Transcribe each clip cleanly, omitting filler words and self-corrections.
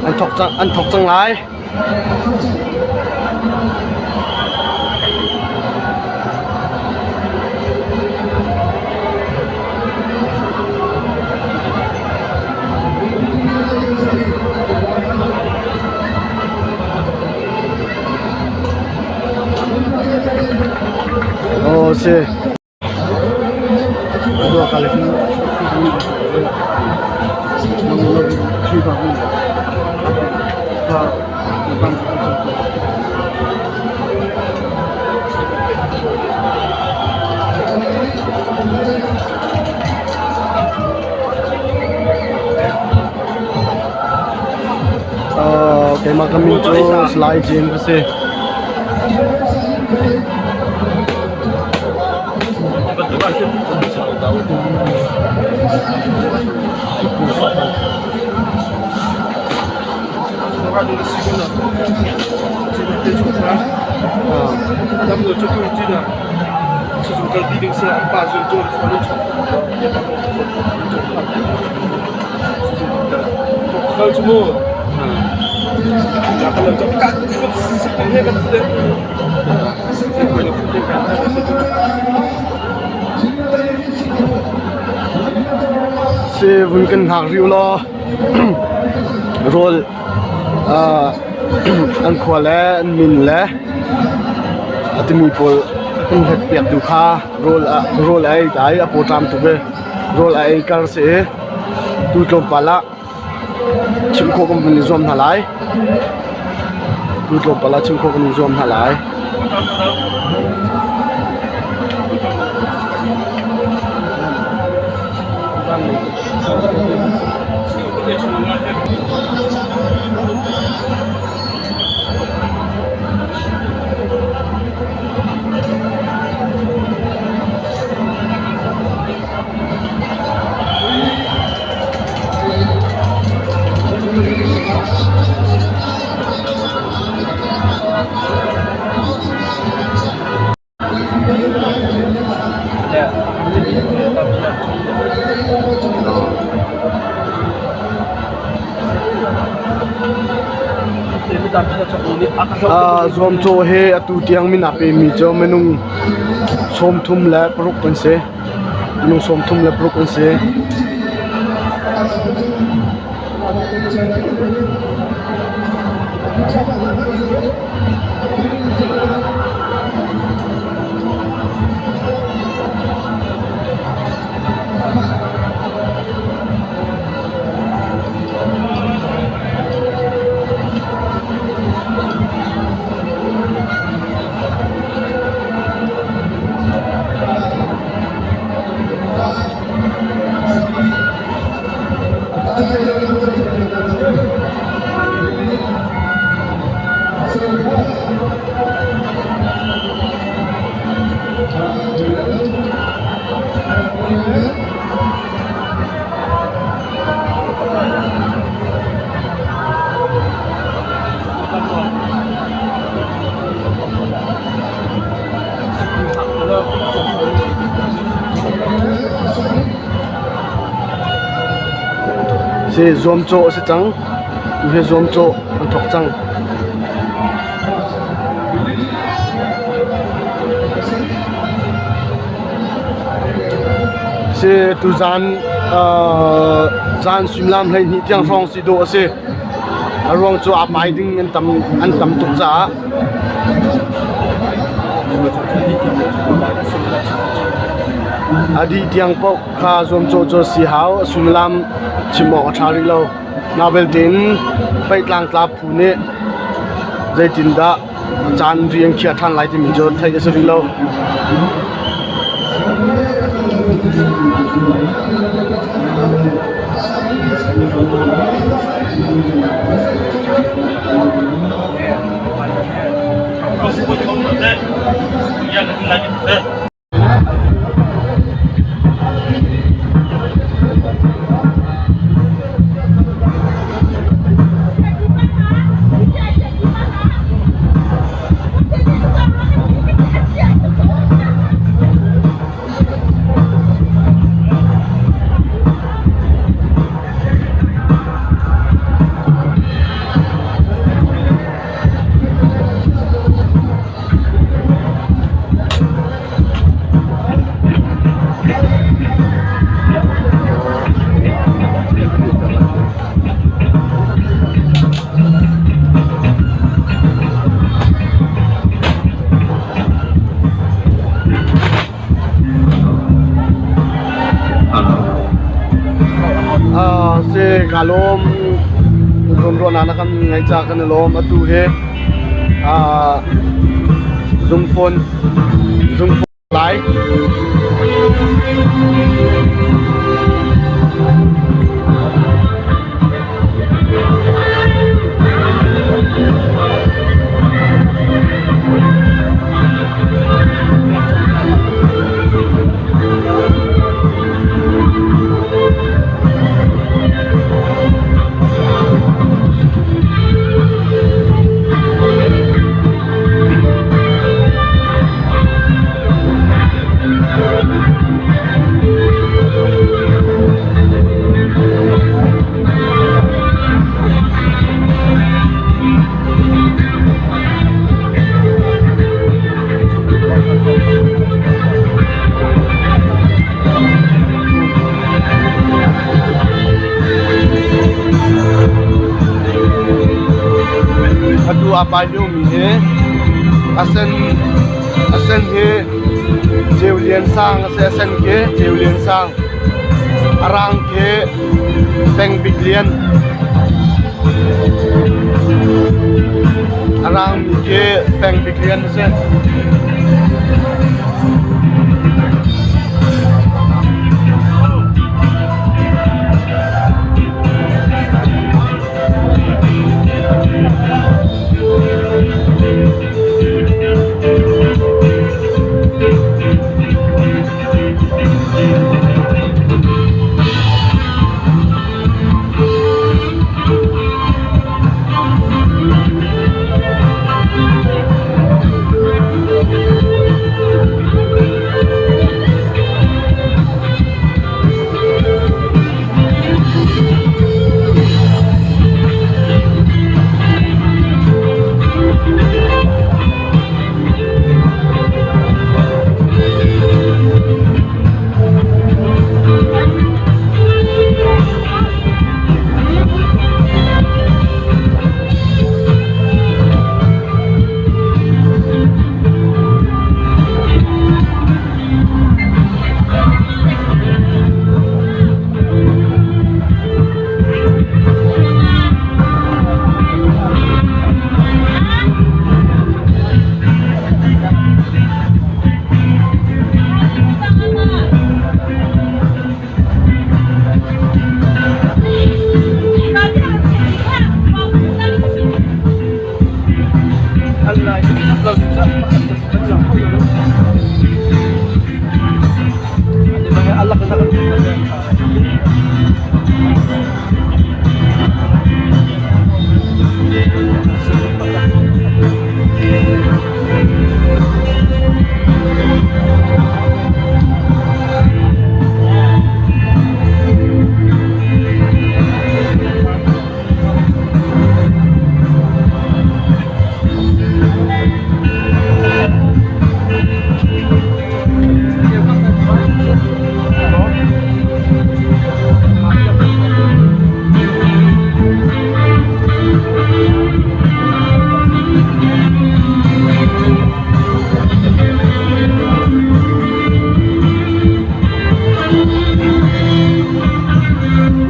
An thok cang, an thok cang lai. Oh, si. Keimah ka min cu Salai Jim ka si. Si vun kan hngak rih ulaw rawl an khua le an min le a timi pawl kan hlet piak tu kha rawl rawl a ei dai a pawṭam tuk i rawl a ei kar si i tu tlawmpal ah Chim khawh kan vun i zuam hna lai. Tu tlawmpal ah chim khawh kan i zuam hna lai. Zuamcawh hi atu tiang min aa pemi cu minung 36 kan si. Minung 36 an si. Si zuamcawh a si cang. Tu hi zuamcawh an thawk cang. Si tuzaan zaan suimilam 12 tiang hrawng si dawh a si. A ruang cu aa pai ding an tam tuk caah. A dih tiang paoh kha zuamcawh cu a si hau. A sullam chim awk a ṭha rih lo. Mah belte in paih tlangtla phu nih zeitindah caan ri an khiah ṭhan lai timi cu theih a si rih lo. Ka lawm. Zawnruahnak na kan ngeih caah kan i lawm. Atu hi zungfon zungfon lai. Atu a pai liomi hi a sen hi Ceu Lian Sang a si. A sen khi Ceu Lian Sang. A rang khi Peng Bik Lian. A rangmi khi Peng Bik Lian a si.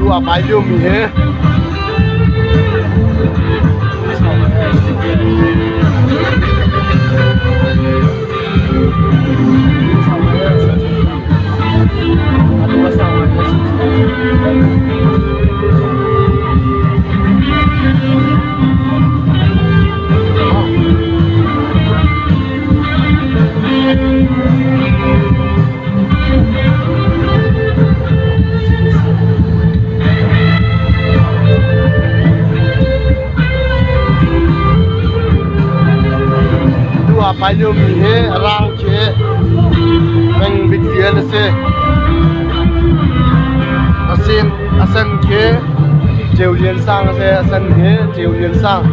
Tu a pai liomi hi Tu a pai liomi hi rang khi peng bik lian a si. A sen khi Ceu Lian Sang a si. A sen hi Ceu Lian Sang.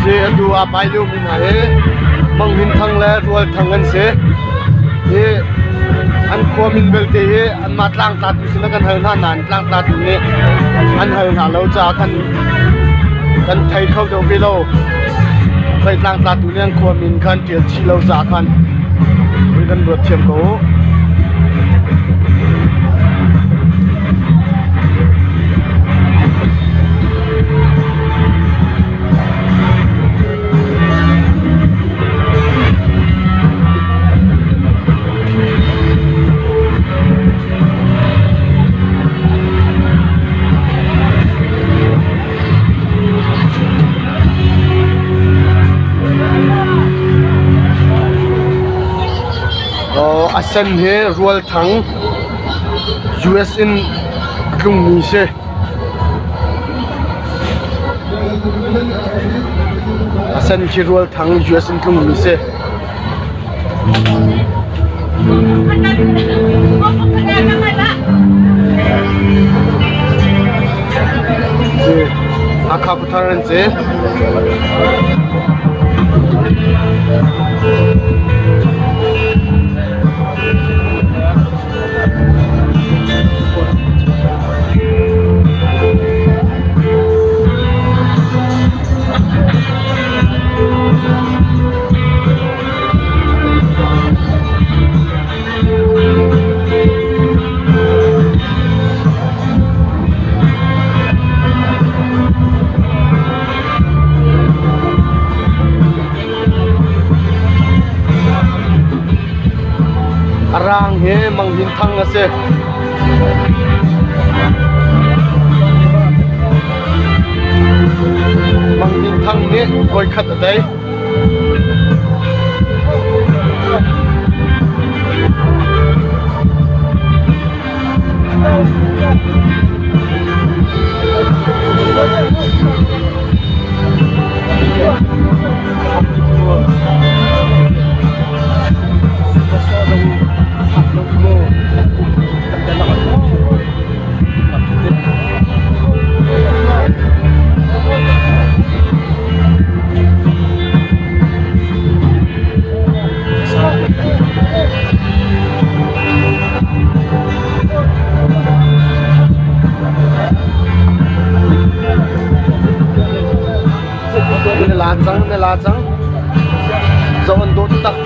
Si atu a pai lio mi hna hi Mang Hnin Thang le Rual Thang an si. Hi an khua min belte hi anmah tlangtlatu sin ah kan hal hna nain tlangtlatu nih an hal hna lo caah kan kan thei kho deuh ve lo. Pei tlangtlatu nih an khua min kha an ṭial chih lo caah khan kan ruat thiam ko u. A sen hi Rualthang US in a tlungmi si. A sen khi Rualthang US in tlungmi si. Hakha Khuathar an si. A rang hi Manghin Thang a si. Manghin Thang nih voikhat a tei. Na la cang, na la cang. Zoh an dawh taktak.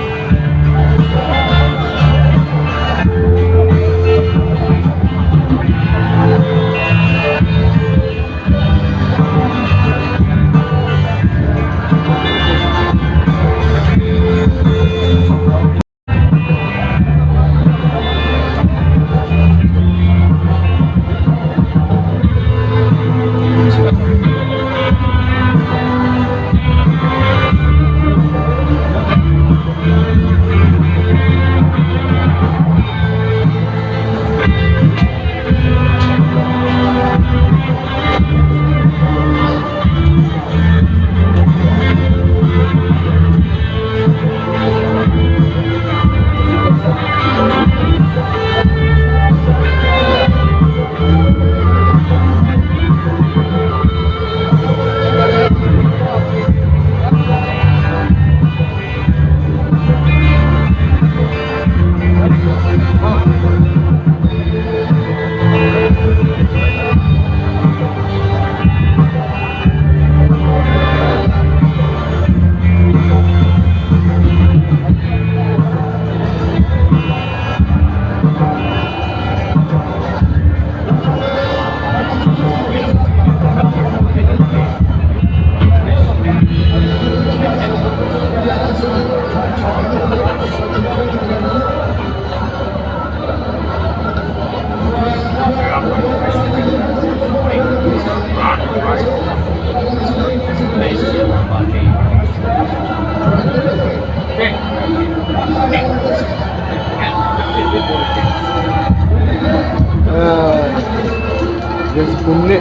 Pum nih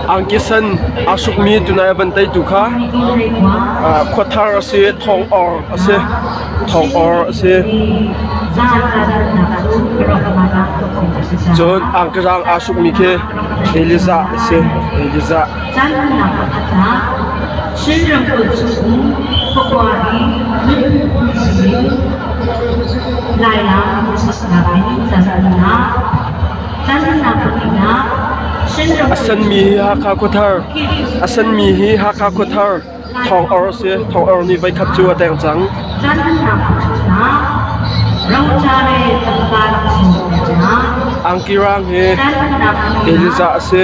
Angki sen aa hrukmi tunai a van teitu kha khuathar a si, thawng or a si. Thawng or a si. Cun angki rang aa hrukmi khi Elijah a si. Elijah. A senmi hi Hakha khuathar a senmi hi Hakha khuathar Thawng Or a si. Thawng Or nih voikhat cu a teng cang. Angki rang hi Elijah a si.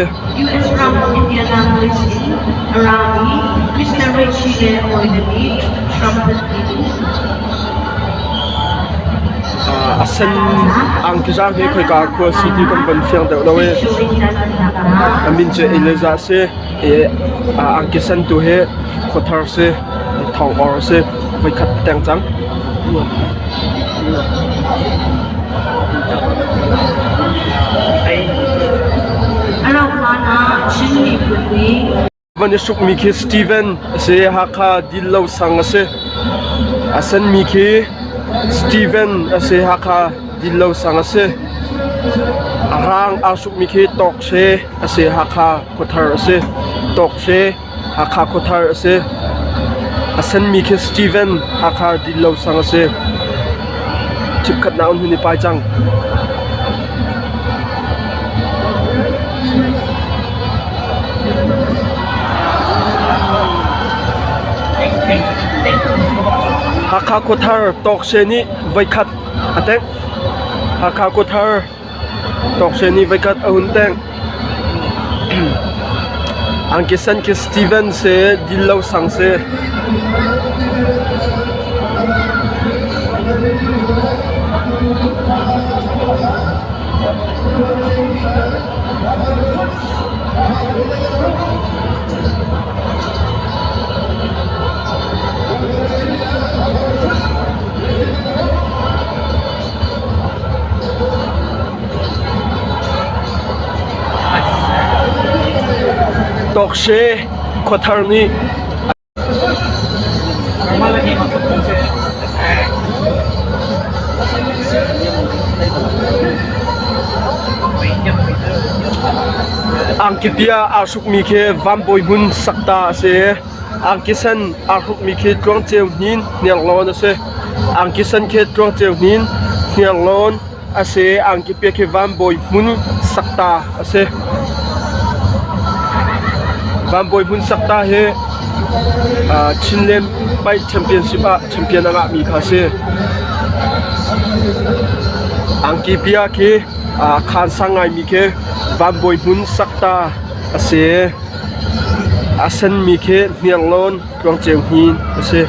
A sen angki rang hi khoika khua si ti kan van fiang deuh lo i a min cu Elijah a si. I angki sen tu hi khuathar si, thawng or a si. Voikhat a teng cang. Van i hrukmi khi Steven a si. Hakha Dillo sang a si. A senmi khi Steven a si. Hakha Dillo sang a si. A rang aa hrukmi khi Tawk She a si. Hakha Khuathar a si. Tawk She Hakha Khuathar a si. A senmi khi Steven Hakha Dillo sang a si. Chipkhat na un hun i pai cang. Hakha Khuathar Tawkse nih voikhat a tengh. Hakha Khuathar Tawkse nih voikhat a hun tengh. Angki sen khi Steven si, Dillo sang si. Tawkse khuathar nih Angki bia aa hrukmi khi Vanbawi hmun sakta a si. Angki sen aa hrukmi khi Tluangceu Hnin Hniarlawn a si. Angki sen khi Tluangceu Hnin Hniarlawn a si. Angki pia khi Vanbawi hmun sakta a si. Vanbawi hmun sakta hi Chinland Paih Championship ah champion a ngahmi kha a si. Angki pia khi khaan sang ngaimi khi Vanbawi hmun sakta a si. A senmi khi Hniarlawn Tluangceu Hnin a si.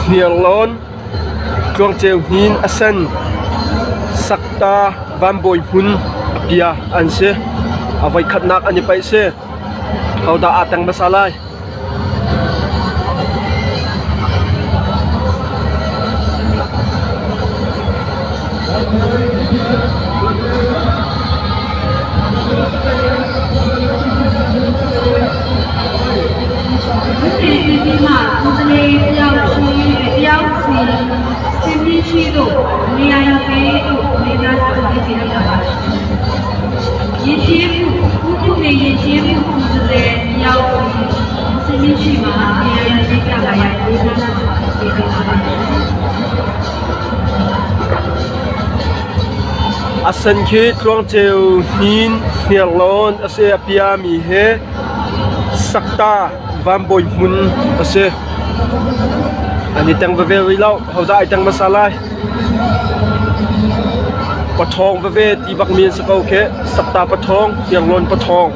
Hniarlawn Tluangceu Hnin a sen. Sakta Vanbawi Hmun a pia an si. A voikhatnak an i paih si. Hodah aa teng hmasa lai? A sen khi Tluangceu Hnin Hniarlawn a si. A piami hi Sakta Vanbawi Hmun a si. An i teng veve rih lo. Hodah ai teng hmasa lai? Paṭhawng veve ti bakmi an si ko khi. Sakta paṭhawng, Hniarlawn paṭhawng.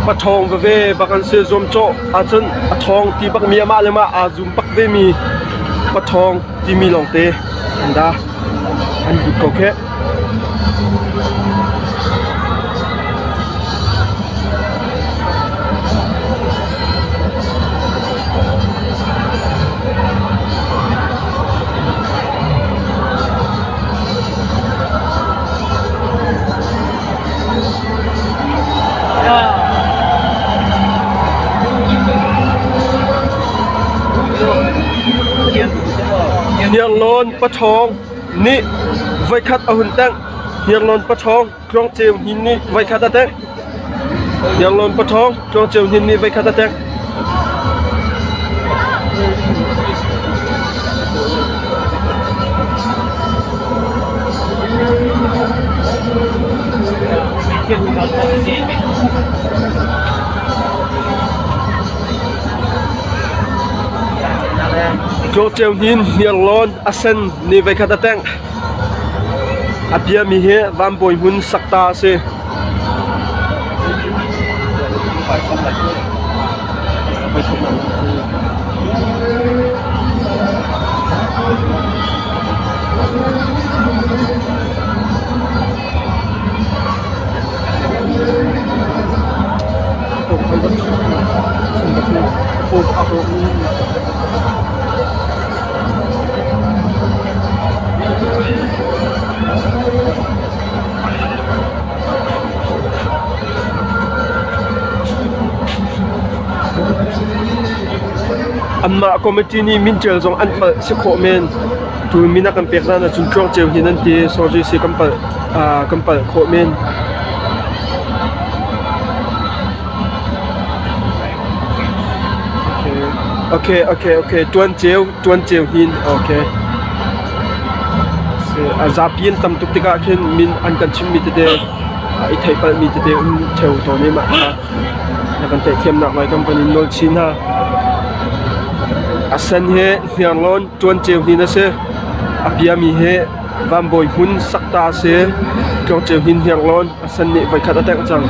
Paṭhawng veve bak an si. Zuamcawh ahcun a ṭhawng ti bakmi amah le mah aa zum bak vemi paṭhawng timi lawngte an da. An lut ko kheh. Hniarlawn paṭhawng nih voikhat a hun tengh. Hniarlawn paṭhawng Tluangceu Hnin nih voikhat a tengh. Hniarlawn paṭhawng Tluangceu Hnin nih voikhat a tengh. Tluangceu Hnin Hniarlawn a sen nih voikhat a tengh. A biami hi Vanbawi hmun sakta a si. Anmah committee nih minṭial zong an palh si khawh men. Tu min a kan pek hna ahcun tluangceu hi nan ti sorry si kan palh kan palh khawh men. Okay, okay, okay. Tuan ceu, tuan ceu hin. Okay. A zapi an tam tuk tikah khin min an kan chimmi tete i theih palhmi tete um theo tawn i mah kha na kan theihthiamnak lai kan van in nawl chin hna. A sen he hniarlawn tuan ceu hin a si. A biami he Vanbawi hmun sakta a si. Tlawngceu hin hniarlawn a sen nih voikhat a tengh cang.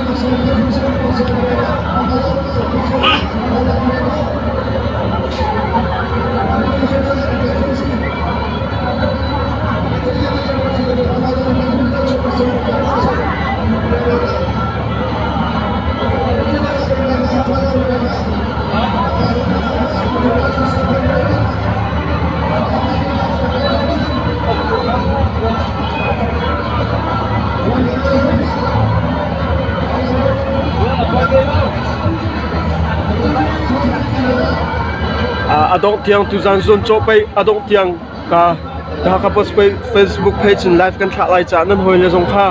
A dongh tiang tuzan zuamcawh pei a dongh tiang ka Hakha Post Facebook page in live kan thlah lai caah nan hawile zong kha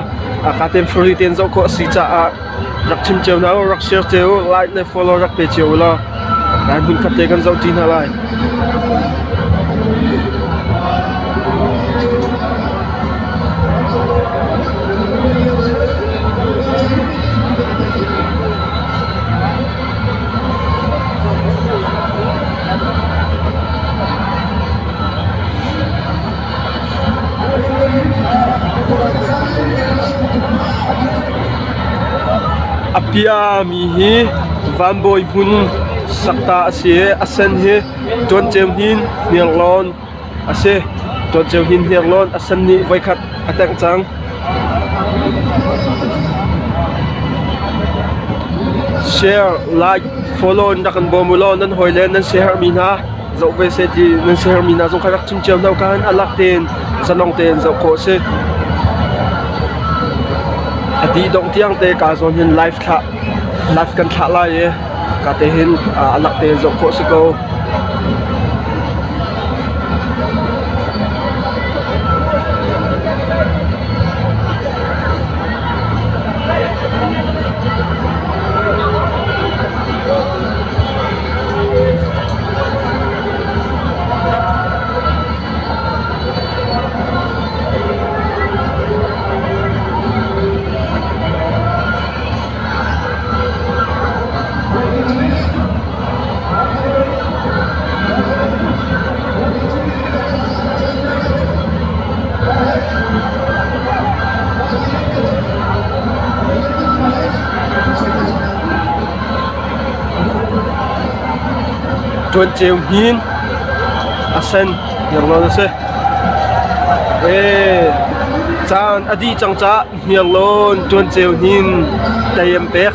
ka ten free ten zoh khawh a si caah rak chim cio hna u, rak share cio u, like le follow rak pe cio u law kan hmun khat te kan zoh ṭi hna lai. A piami hi Vanbawi hmun sakta a si i a sen hi Ṭuanceu Hnin Hniarlawn a si. Ṭuanceu Hnin Hniarlawn a sen nih voikhat a tengh cang. Share, like, follow in rak kan bawm u law nan hawile nan siaherhmi hna zoh ve seh ti nan siaherhmi hna zong kha rak chim cio hna u kahan a lak tein zalong tein zoh khawh a si. A dih dongh tiang te ka zawn hin live thlah live kan thlah lai i ka te hin a lak tein zoh khawh si ko. Ṭuan ceu hnin a sen hniarlawn a si. Ee, caan a dih cang caah hniarlawn ṭuan ceu hnin tei an pek.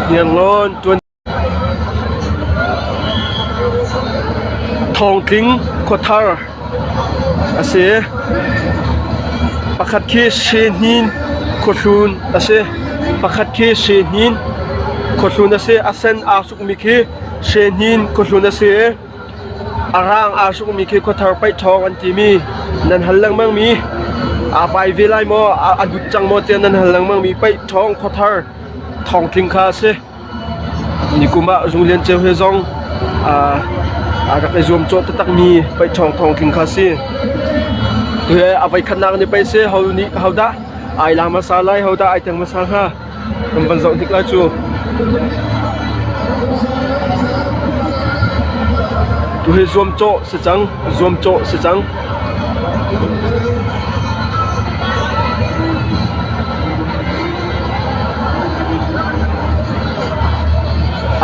Hniarlawn ṭuan Thawngtling khuathar a si. Pakhat khi Sehnin khuahlun a si. Pakhat khi Sehnin khuahlun a si. A sen aa sukmi khi Sehnin khuahlun a si i a raang aa sukmi khi khuathar paihṭhawng an timi nan hal lengmangmi aa pai ve lai maw, a lut cang maw tiah nan hal lengmangmi paihṭhawng khuathar thawngtling kha a si. Nikum ah Rung Lian Ceu he zong aa rak i zuamcawh taktakmi paihṭhawng thawngtling kha a si. Tuhi a voikhatnak ni pei si, ho nih hodah ai la hmasa lai, hodah ai teng hmasa hnga kan van zoh hnik lai cu. Tuhi zuamcawh si cang, zuamcawh si cang.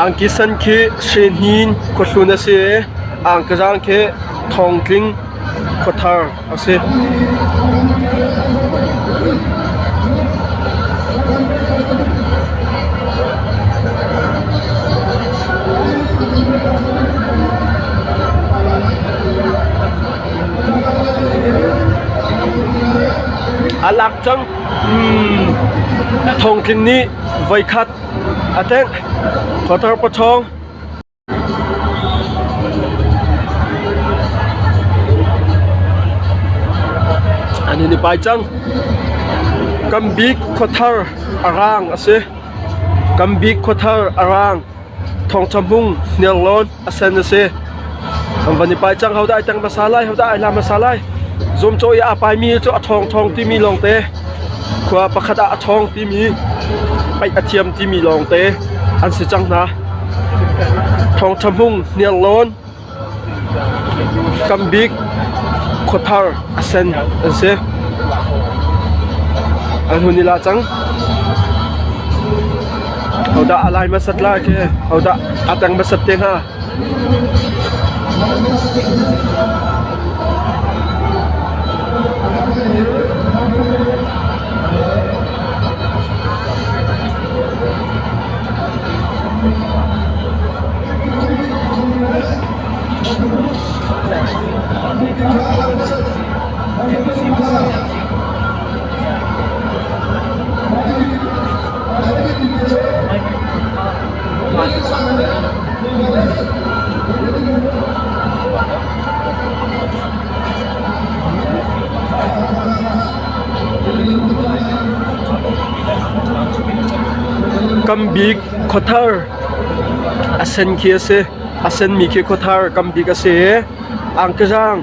Angki sen khi Sehnin khuahlun a si i angkizang khi Thawngtling khuathar a si. A lak cang. Thawngtling nih voikhat a tengh. Khuathar pawchawng. An in i pai cang. Kam bik khuathar a raang a si. Kam bik khuathar a raang. Thawngṭha hmung hniarlawn a sen a si. An van i pai cang hodah ai teng hmasa lai hodah ai la hmasa lai. Zuamcawh i aa paimi cu a ṭhawng ṭhawng timi lawngte khua pakhat ah a ṭhawng timi paih a thiam timi lawngte an si cang hna. Thawngṭha hmung hniarlawn Kambik khuathar a sen an si. An hun i la cang. Hodah a lai hmasat lai khi? Hodah a teng hmasat te hnga? Kambik khuathar a sen khi a si. A senmi khi khuathar kambik a si i angkizang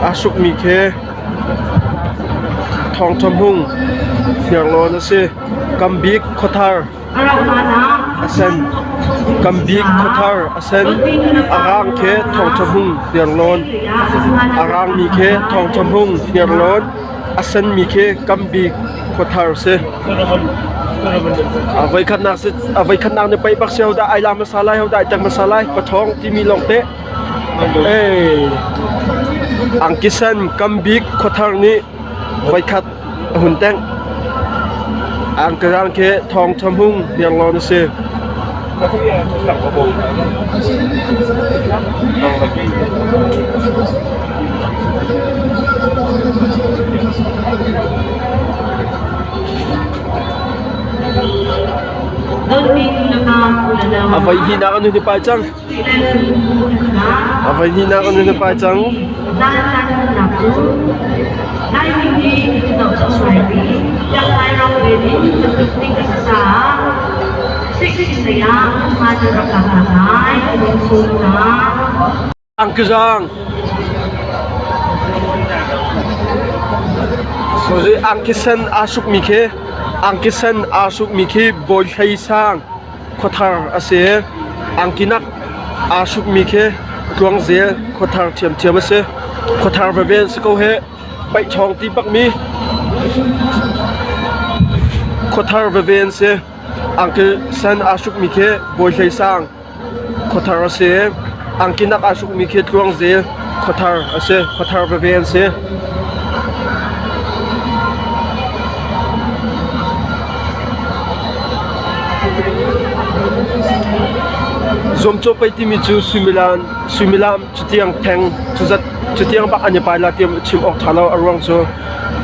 aa sukmi khi Thawngṭha Hmung Hniarlawn a si. Kambik khuathar a sen. Kambik khuathar a sen. A raang khi Thawngṭha Hmung Hniarlawn. A raangmi khi Thawngṭha Hmung Hniarlawn. A senmi khi Kambik khuathar a si. A voikhatnak si a voikhatnak ni pei bak si hodah ai la hmasa lai hodah ai tek hmasa lai pathawng timi lawng te ee angkisen kambik khuathar nih voikhat a hun tengh angkerang khi thawng thamhung hniarlawn a si. A voi hnihnak an hun i pai cang. A voi hnihnak an hun i pai cang. Angkizang Sorry, angkisen aa sukmi khi angkisen aa sukmi khi Bawi Hlei Sang khuathar a si. Angkinak aa sukmi khi Tluangzel khuathar ṭhiamṭhiam a si. Khuathar veve an si ko hih. Paihṭhawng ti bakmi khuathar veve an si. Angkisen aa sukmi khi Bawi Hlei Sang. Khuathar a si. Angki nak aa hrukmi khi Tluangzel khuathar a si. Khuathar veve an si. Zuamcawh pei timi cu suimilam cutiang theng cuzat cutiang bak an i pai la tiah chim awk ṭha lo. A ruang cu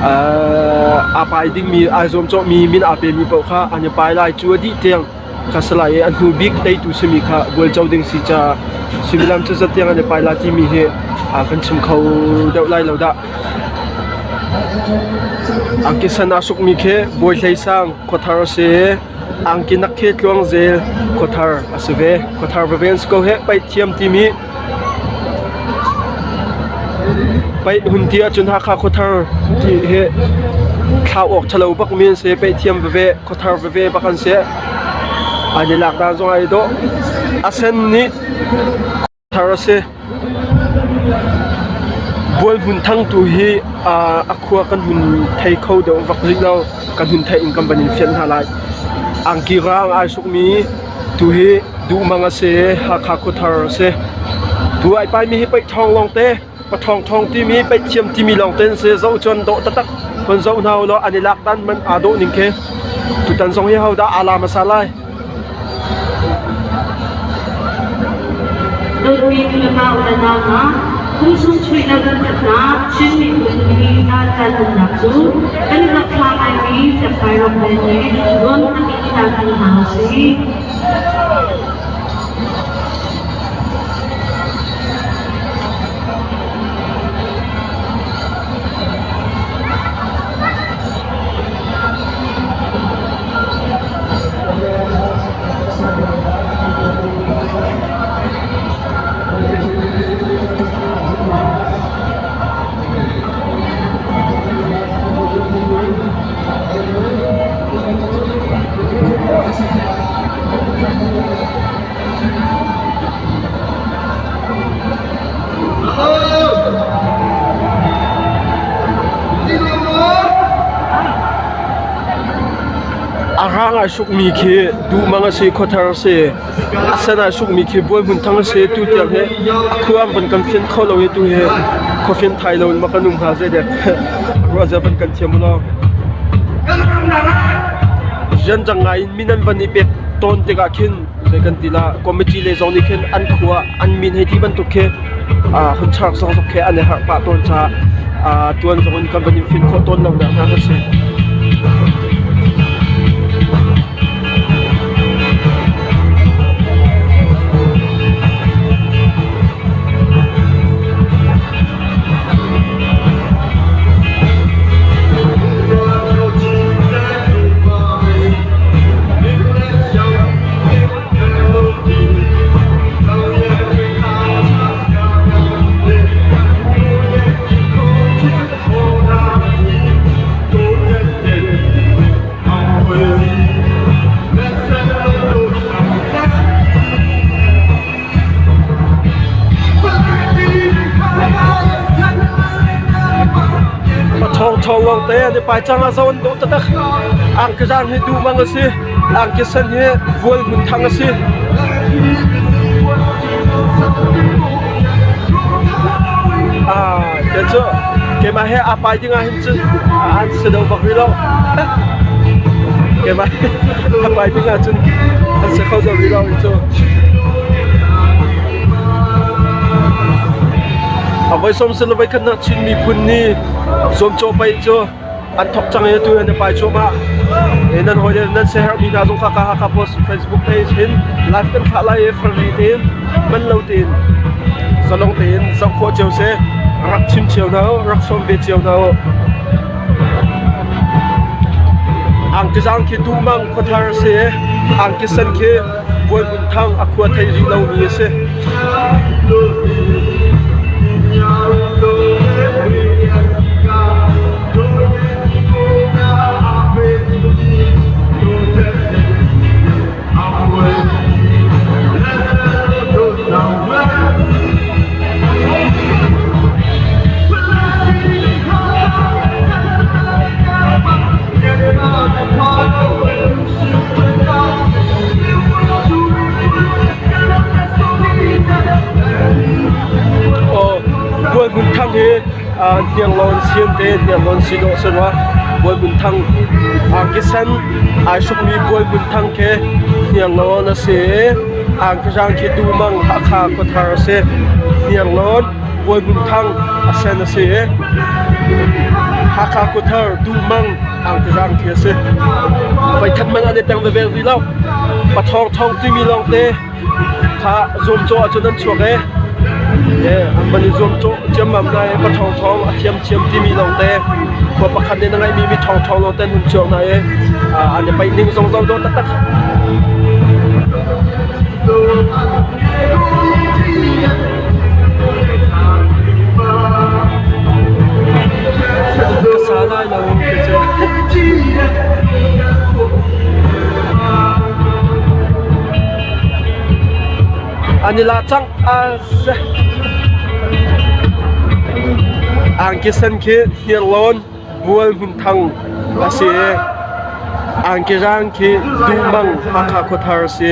aa pai dingmi aa zuamcawhmi min aa pemi paoh kha an i pai lai. Cu a dih tiang kha si lai i a hnu bik teitu simi kha bualco ding si caah suimilam cuzat tiang an i pai la timi hi kan chim kho deuh lai lo dah. Angki san aa sukmi khi Bawi Hlei Sang khuathar a si i angki nak khi Tluangzel khuathar a si ve. Khuathar veve an si ko hih. Paih thiam timi paih hun ti ahcun Hakha khuathar ti hi thlau awk ṭhalo bakmi an si. Paih thiam veve khuathar veve bak an si. An i lak dan zong ai dawh. A sen nih Thar a si. Bualhmun thang tu hi a khua kan hun thei kho deuh vak rih lo. Kan hun theih in kan van in fianh hna lai. Angki rang ai sukmi tu hi Duhmang a si. Hakha khuathar a si. Tu ai paimi hi paih ṭhawng lawngte, paṭhawng ṭhawng timi, paih thiam timi lawngte an si. Zoh cun dawh taktak. Hun zoh hna ulaw an i lak dan man aa dawh ning khi. Tutan zong hi hodah aa la hmasa lai? Dawtmi nulepa u le nau hna, phungchung chuihnak kan khatnak Chin miphun ni caan umnak cu kan i rak thla ngaimi Fiakfai ramri nih rawn tak in ṭan hna u sih. A rang ai sukmi khi duhmang a si, khuathar a si. A sen ai sukmi khi Bualhmun thang a si. Tu tiang hi a khua an van kan fian kho lo i tu hi khuafian thai lo in ma kan um hnga zeidek. Ruah zia van kan thiam u law. Rianrang ngai in min an van i pek tawn tikah khin zei kan ti la committee le zong nih khin an khua an min hei ti bantuk khi hun chark zong zong khi an i harh pah tawn caah tuan zong in kan van in fin khawh tawn lo nak hna a si. Ṭhawng lawng te an i pai cang ah zo an dawh taktak. Angki zaang hi duh mang a si. Angki sen hi vual hmun thang a si. Ah, te cu keimah he aa pai ding ah hin cun an si lo bak rih lo. Keimah a pai ding ah cun an si kho deuh rih lo cu. A voi som si lo voi khat nak Chin miphun nih zuamcawh paih cu an thok cang i atu an i pai cuahmah. E nan hawi le nan siaherhmi hna zong kha ka Hakha Post Facebook page hin live kan thlah lai i free tein man lo tein zalong tein zoh khawh cio si. Rak chim cio hna u, rak sawm ve cio hna u. Angki zaang khi Duhmang khuathar a si i angki sen khi Bualhmun Thang a khua thei rih lomi a si. Bawi Hmun Thang hi Hniarlawn sian te Hniarlawn si dawh si rua. Bawi Hmun Thang angki sen ai hrukmi Bawi Hmun Thang khi Hniarlawn a si i angki rang khi Dumang Hakha khuathar a si. Hniarlawn Bawi Hmun Thang a sen a si i Hakha khuathar Dumang angki rang khi a si. Voikhat hmanh an i teng veve rih lo. Pathawng thawng timi lawngte kha zuamcawh ahcun an chuak i an van i zuamcawh ciammam hna i pa ṭhawngṭhawng a thiamthiam timi lawngte khua pakhat nih na ngeihmi mi ṭhawngṭhawng lawngte an hun chuak hna i an i paih ning zong zoh dawh taktak. Ka sa lai lo kei cu. An i la cang. Angki sen khi Hniarlawn Bual Hmun Thang a si i angki rang khi Duhmang Hakha Khuathar a si.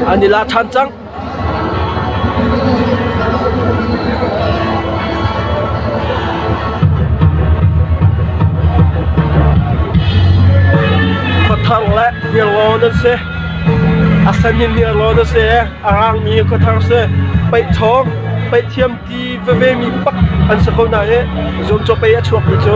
An i la ṭhan cang. Khuathar le Hniarlawn an si. A sen in Hniarlawn a si i a rangmi Khuathar si. Paihchawng, paihthiam ti veve mi bak an si ko hna i zuamcaw pei a chuakmi cu.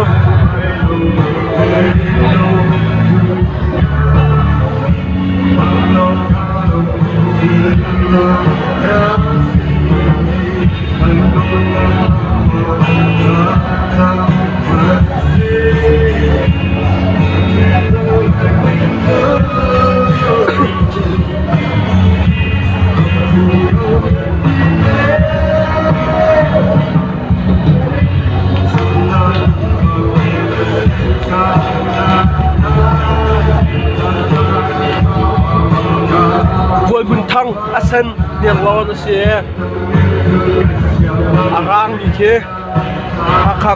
Bualhmun Thang a sen Hniarlawn a si i a rangmi khi Hakha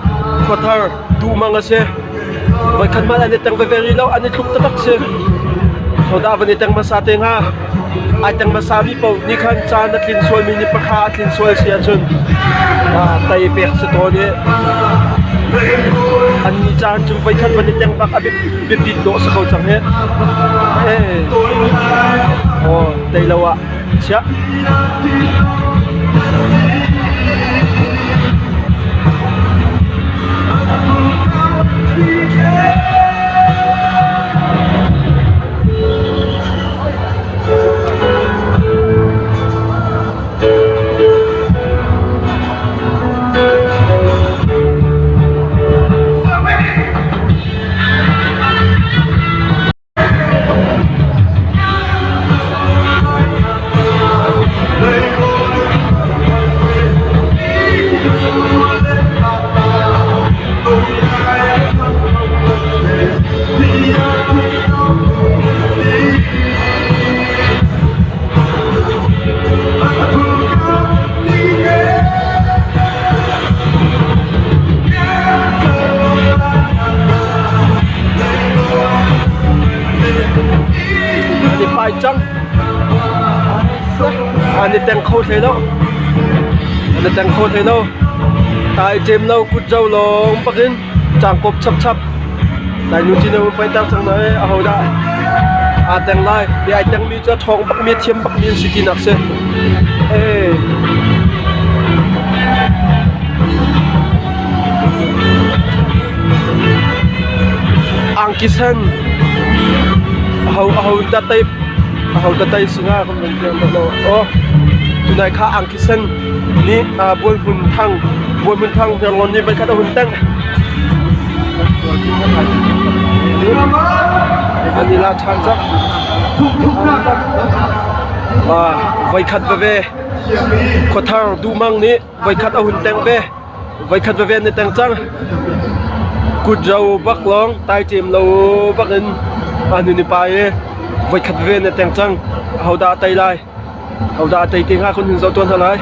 khuathar Duhmang a si. Voikhat hmanh an i teng veve rih lo, an i tluk taktak si. Hodah van i teng hmasa te hnga? Ai teng hmasa mi paoh nih khan caan a tlin sualmi ni pakha a tlin sual si ahcun tei pek si tawn i an ni caan cu voikhat van i teng bak a biapit dawh si ko cang hi. Aw, tei lo ah chiah. An i pai cang. An i teng kho hlei lo. An i teng kho hlei lo. Tai cem lo kut zo lawng bakin cangkop chapchap. Tai nu chin pai tar cang na e aho dah aa teng lai. Ti ai teng mi cu a ṭhawng bak mi a thiam bak mi an si tinak si. Eh. Angki sen aho aho tatei aho tatei singa kan van fiang bak lo. Oh tunai kha angki sen nih Bual Hmun Thang Bual Hmun Thang Hniarlawn nih voikhat a hun tengh. An i la ṭhan cang. Voikhat veve Khuathar Duhmang nih voikhat a hun tengh ve. Voikhat veve an i teng cang. Kutro bak lawng taiṭem lo bak in an hun i pai i voikhat veve an i teng cang. Ahodah a tei lai? Ahodah a tei te hnga kun hun zoh tuan hna lai.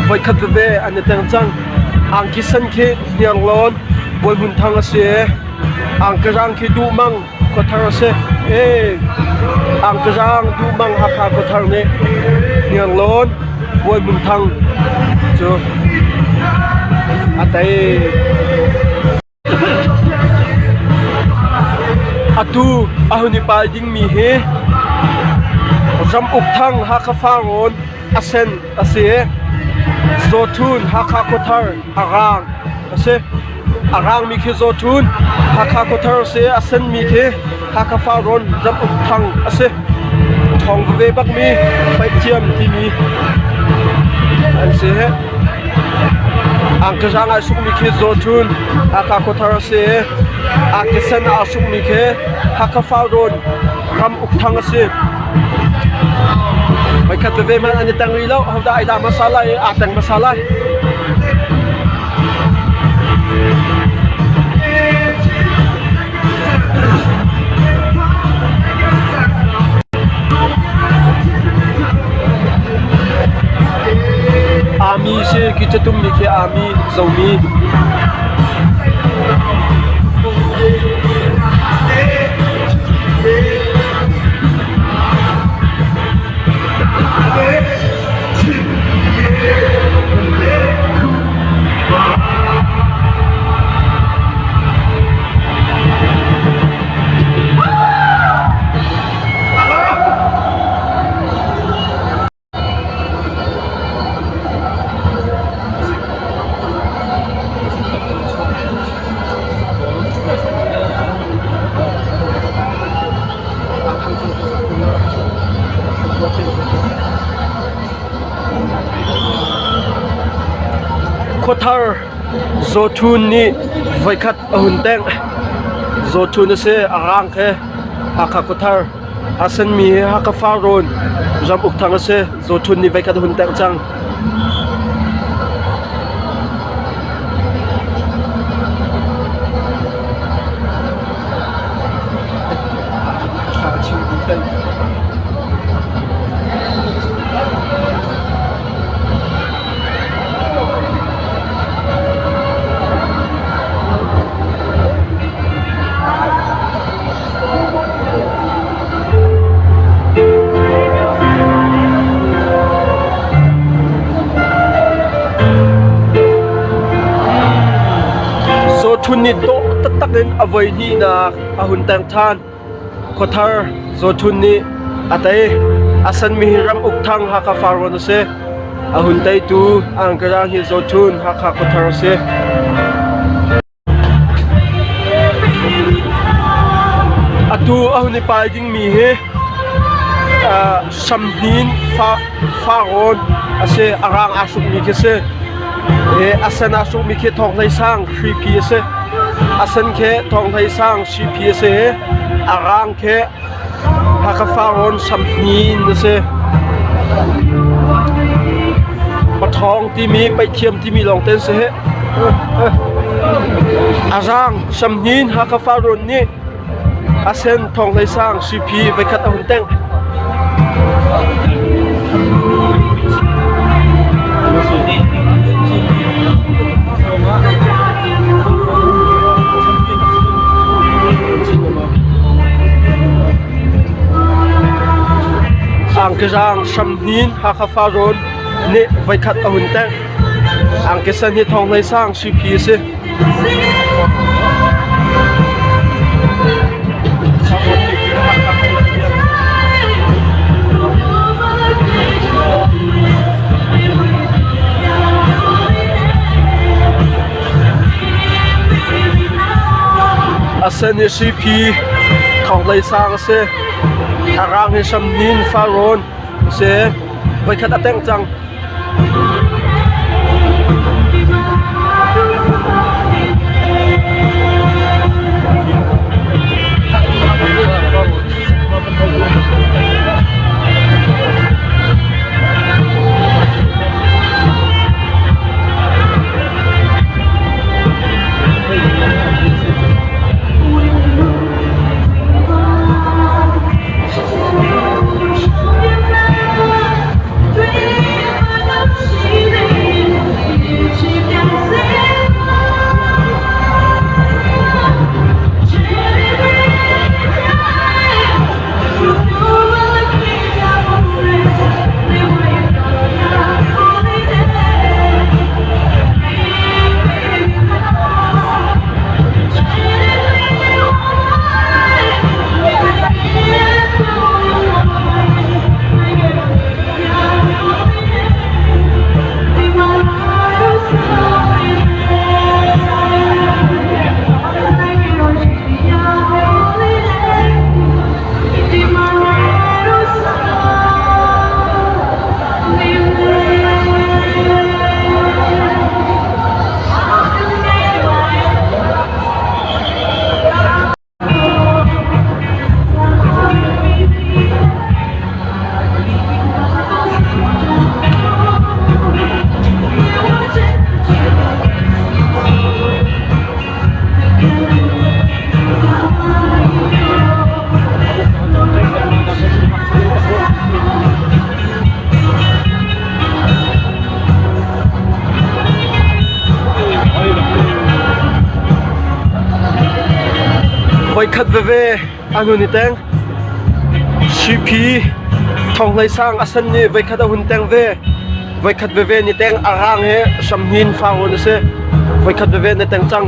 Voikhat veve an i teng cang. Angki sen khi Hniarlawn Bawi Hmun Thang a si i angki rang khi Duh Mang Khuathar a si. Ee, angki rang Duh Mang Hakha Khuathar nih Hniarlawn Bawi Hmun Thang cu a tei. Atu a hun i pai dingmi hi Ramuk Thang Hakha Farrawn a sen a si i Zawthun Hakha Khuathar a raang a si. A raangmi khi Zawthun Hakha Khuathar a si i a senmi khi Hakha Farrawn Ramuk Thang a si. Ṭhawng veve bakmi paih thiam timi an si. Angkazang ai sukmi khi Zawthun Hakha Khuathar a si i Angkisen aa sukmi khi Hakha Farrawn Ram Uk Thang a si. Voikhat veve hmanh an i teng rih lo. Hodah ai dah hmasa lai i aa teng hmasa lai. Army si ki catum mi khi army zomi. Khuathar Zawthun nih voikhat a hun tengh. Zawthun a si, a raang khi Hakha khuathar. A senmi hi Hakha Farrawn ram uk thang a si. Zawthun nih voikhat a hun tengh cang. Zawthun nih dawh taktak in a voi hnihnak a hun teng ṭhan. Khuathar Zawthun nih a tei. A sanmi hi Ram Uk Thang Hakha Farrawn a si. A hun teitu Angkara hi Zawthun Hakha Khuathar a si. Atu a hun i pai dingmi hi Samhnin Farrawn a si. A raang aa hrukmi khi a si. A sen aa hrukmi khi Thawng Hlei Sang Hripi a si. A sen khi Thawng Hlei Sang Hripi a si i a raang khi Hakha Farrawn Samhnin a si. Paṭhawng timi paihthiam timi lawng te an si hih. A raang Samhnin Hakha Farrawn nih a sen Thawng Hlei Sang Hripi voikhat a hun tengh. Angkizang Hramhnin Hakha Farrawn nih voikhat a hun tengh. Angkisen hi Thawng Hlei Sang Hripi a si. A sen hi hripi thonghlei sang a si. A rang hi hramnin farrawn a si. Voikhat a tengh cang. Voikhat veve an hun i teng. Siphi Thawnghlei sang a san nih voikhat a hun teng ve. Voikhat veve ni teng a rang he Samhnin Farrawn a si. Voikhat veve na teng cang.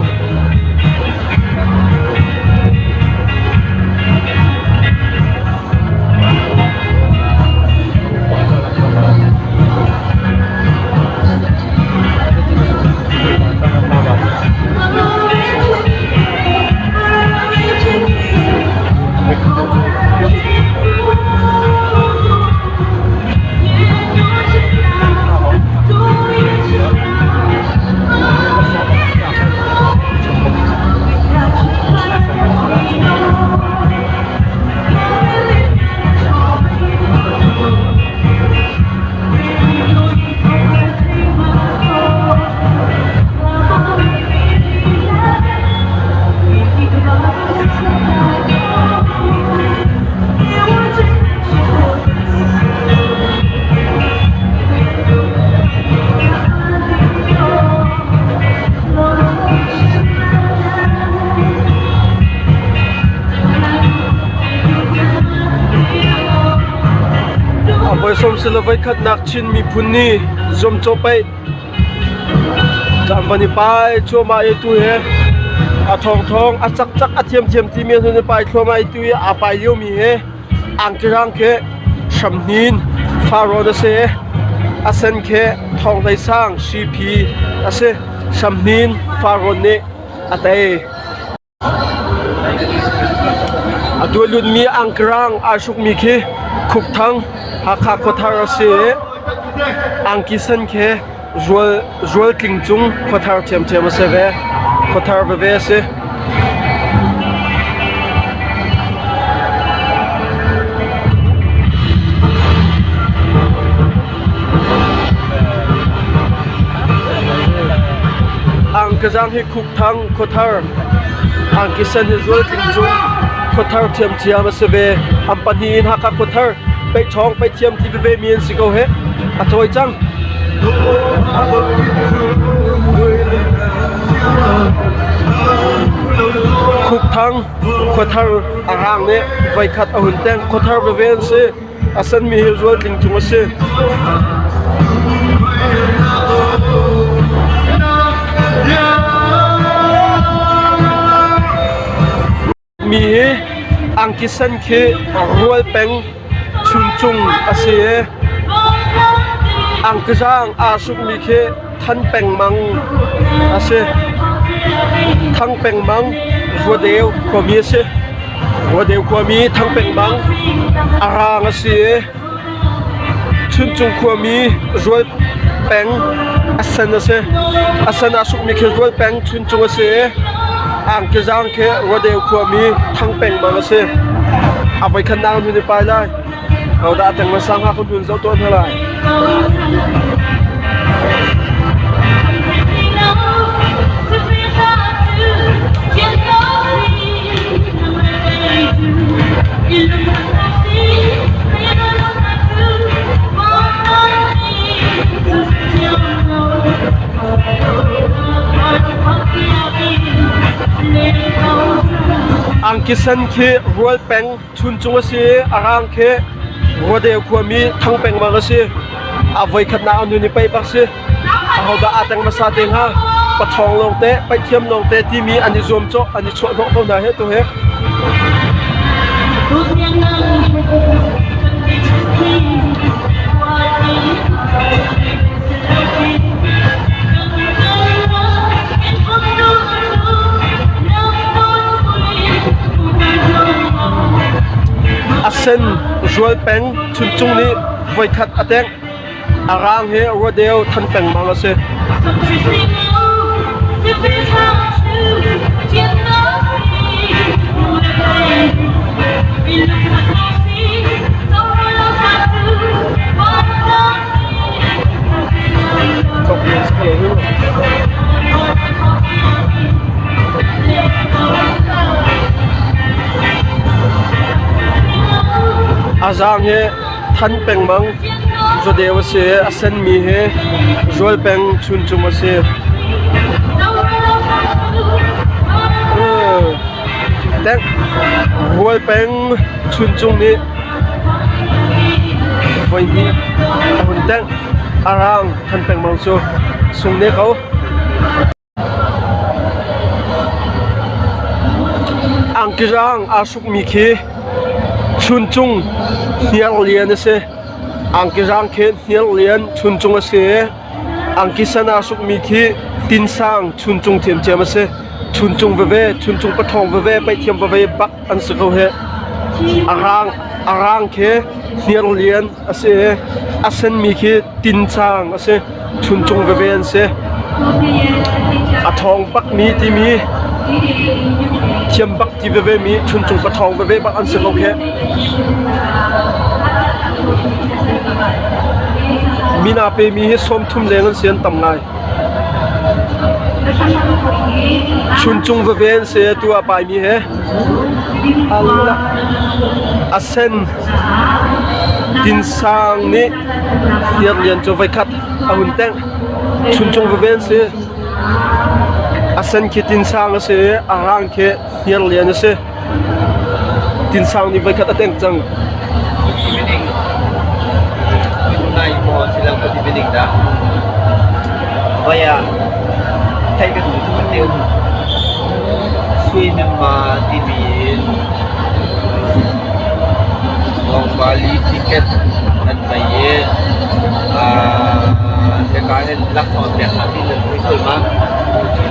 A voi sawm si le voikhatnak Chin miphun nih zuamcawh paih Caan van i pai cuahmah i tu hi a ṭhawngṭhawng a cakcak a thiamthiam timi an hun i pai thluahmah i tu hi aa pai liomi hi angkirang khi hramhnin farawn a si a sen khi thawnghlei sang siphi a si hramhnin farawn nih a tei. A tualutmi angkirang aa hrukmi khi Khukthang Hakha khuathar a si i angki sen khi Rualtling cung khuathar ṭhiamṭhiam a si ve. Khuathar veve a si. Angkazang hi Khukthang khuathar Angkisen hi Zualtling cu khuathar ṭhiamṭhiam a si ve. An pahnih in Hakha khuathar peihṭhawng peihthiam ti veve mi an si ko hih. A cawi cang. Khukthang khuathar a rang nih voikhat a hun teng. Khuathar veve an si. A senmi hi Zualtling cung a si. Mi hi angki sen khi rual peng chuncung a si i angki zaang aa sukmi khi than pengmang a si. Thang pengmang Ruadeu khuami a si. Ruadeu khuami Thang pengmang a raang a si i Chuncung khuami Rual peng a sen a si. A sen aa sukmi khi Rual peng Chuncung a si i Angki zaang khi Ruadeu khuami Thang pengmang a si. A voikhatnak an hun i pai lai. Hodah a teng hmasa hnga kan hun zoh tuah hna lai. Angki sen khi rual peng Chuncung a si i a rang khi Ruadeu khuami Thang pengmang a si. A voikhatnak a nun i paih bak si. Ahodah aa teng hmasa te hnga? Paṭhawng lawngte, paihthiam lawngte timi an i zuamcawh, an i chuahhnawh ko hna he tu hi. A sen zual peng Chuncung nih voikhat a tengh. A raang hi Rodeo than pengmang a si. A zaang hi than pengmang zuadeu a si i a senmi hi zual peng chuncung a si. Teng Rual peng Chuncung nih voihnih a hun tengh. A rang than pengmang cu sung ne ko. Angki rang aa hrukmi khi Chuncung hniarlian a si. Angki rang khi hniarlian Chuncung a si i angki sen aa hrukmi khi Tinsang Chuncung thiamthiam a si. Chuncung veve, Chuncung paṭhawng veve, paihthiam veve bak an si ko hih. A rang, a rang khi hniarlian a si i a senmi khi Tinsang a si. Chuncung veve an si. A ṭhawng bakmi timi thiam bak ti veve mi Chuncung paṭhawng veve bak an si ko kheh. Min aa pemi hi 30 leng an si an tam ngai. Chuncung veve an si tu a paimi he. A sen Tinsang nih Hniarlian cu voikhat a hun tengh. Chuncung veve an si. A sen khi Tinsang a si i a rang khi Hniarlian a si. Tinsang nih voikhat a tengh cang. Bali ticket an mei i hika hin laksawng pek hna ti nan hui sual ma?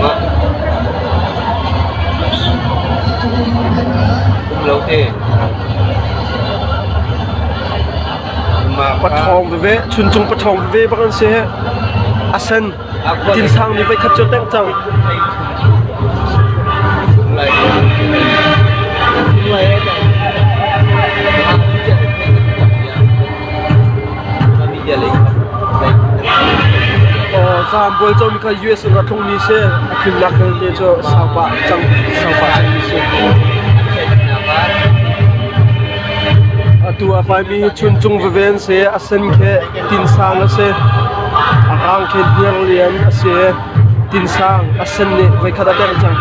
Ma? Um lo te. Paṭhawng veve, chuncung paṭhawng veve bak an si. A sen Tinsang nih voikhat cu tengh cang. Zaambual comi kha US in a tlungmi si. A thimnak vialte cu saupa cang saupa cangmi si. Atu a paimi hi Chuncung veve an si. A sen khi Tinsang a si. A rang khi Hniarlian a si. Tinsang a sen nih voikhat a tengh cang.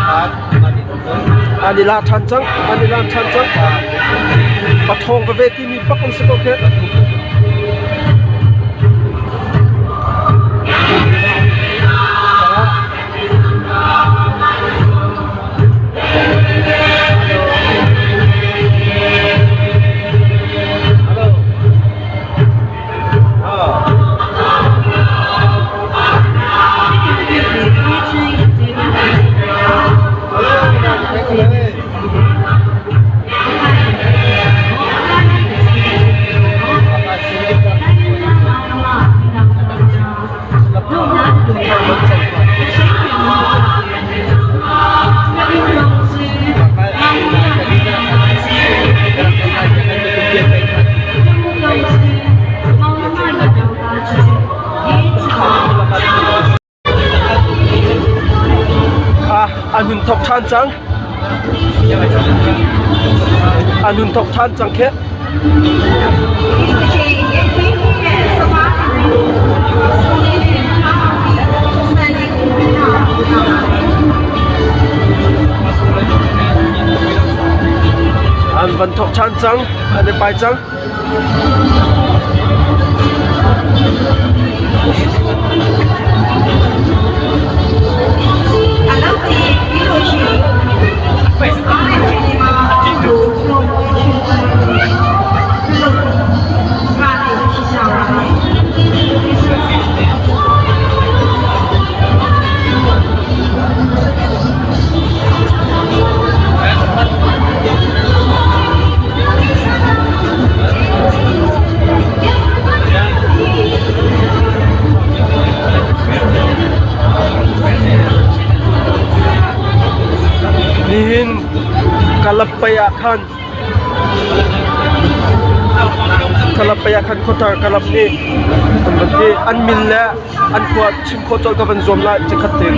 An i la ṭhan cang. An i la ṭhan cang. Pathawng veve timi bak an si ko khi. An hun thok ṭhan cang. An hun thok ṭhan cang kheh. An van thok ṭhan cang. An i pai cang. Nihin Kalapay ah khan Kalapay ah khan khuathar Kalap nih an van ti an min le an khua chim khawh colh ka van zuam lai cikhat te.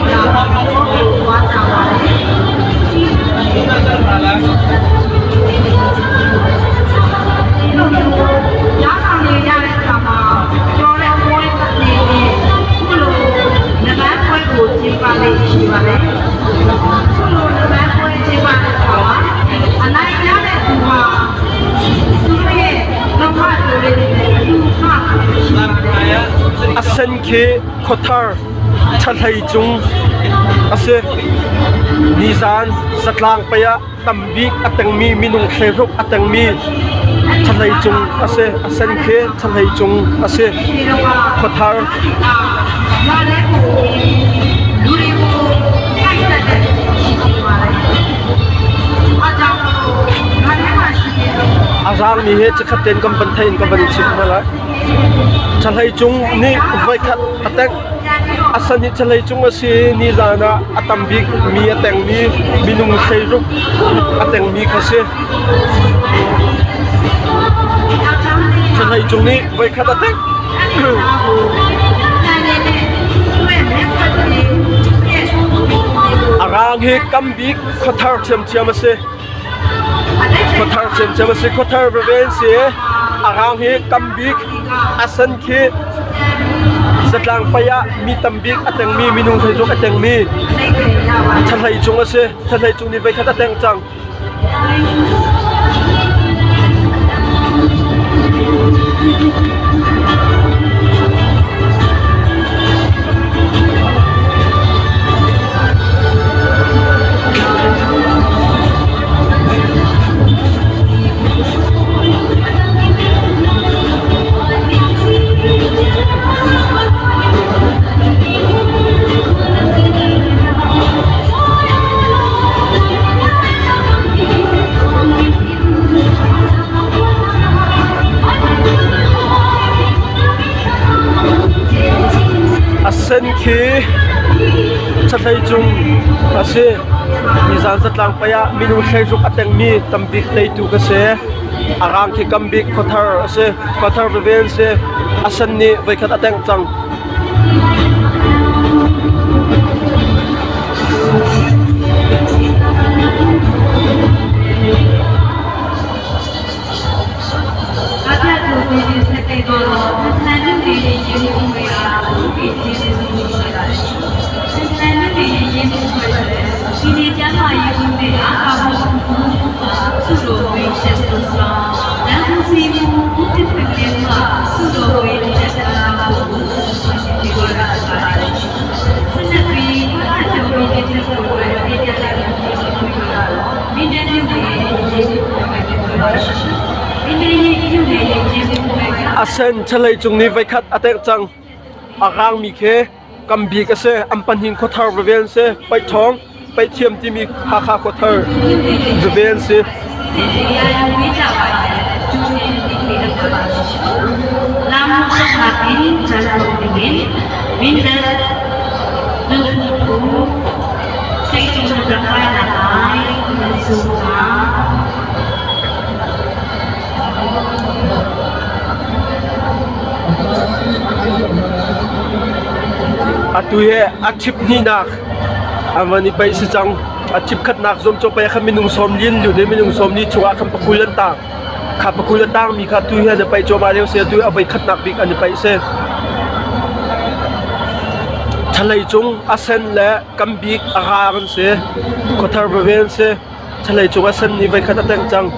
sen khi khuathar ṭhahlei cung a si. Nizan zatlang pei ah tambik a tengmi minung hleiruk a tengmi ṭhahlei cung a si. A sen khi ṭhahlei cung a si. Khuathar. A zaangmi hi chikkhat tein kan van theih in kan van i chim hna lai. Ṭhahlei cung nih voikhat a tengh. A san hi ṭhahlei cung a si i nizan ah a tam bik mi a tengmi minung hleiruk a tengmi kha si. Ṭhahlei cung nih voikhat a tengh. A raang hi kam bik khuathar ṭhiamṭhiam a si. Khuathar ṭhiamṭhiam a si. Khuathar veve an si. A raang hi kam bik a san khi zatlang pei ah mi tam bik a tengmi minung hleiruk a tengmi ṭhahlei cung a si. Ṭhahlei cung nih voikhat a teng cang. A sen khi ṭhahlei cung a si. Nizan zatlang pei ah minung hleiruk a tengmi tambik teitu ka si. A rang khi kambik khuathar a si. Khuathar veve an si. A sen nih voikhat a tengh cang. A sen ṭhalei cung nih voikhat a tengh cang. A rangmi khi kambik a si. An pahnih khuathar veve an si. Paihṭhawng, paihthiam timi Hakha khuathar veve an si. Atu hi a ṭhip hnihnak an van i paih si cang. A ṭhip khatnak zuamcawh paih ah khan minung sawmli an lut i minung sawmli chungah khan pakul an tang. Kha pakul a tangmi kha tu hi an i paih cuahmah lio si. Atu hi a voi khatnak bik an i paih si. Ṭhalei cung a sen le kam bik a raang an si. Khuathar veve an si. Ṭhalei cung a sen nih voikhat a tengh cang.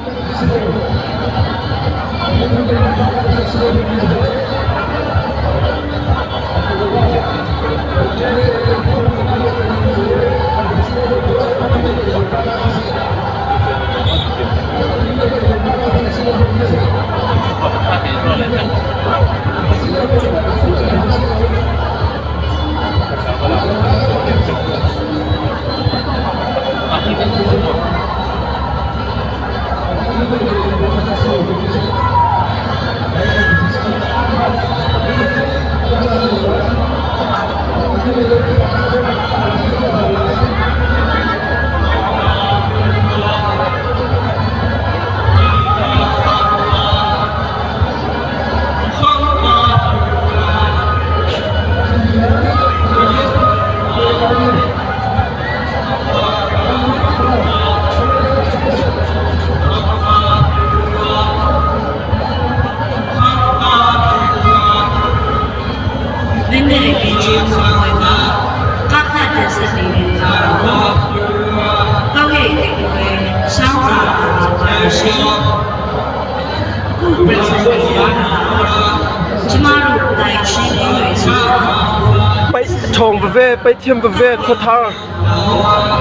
Paih ṭhawng veve, paih thiam veve khuathar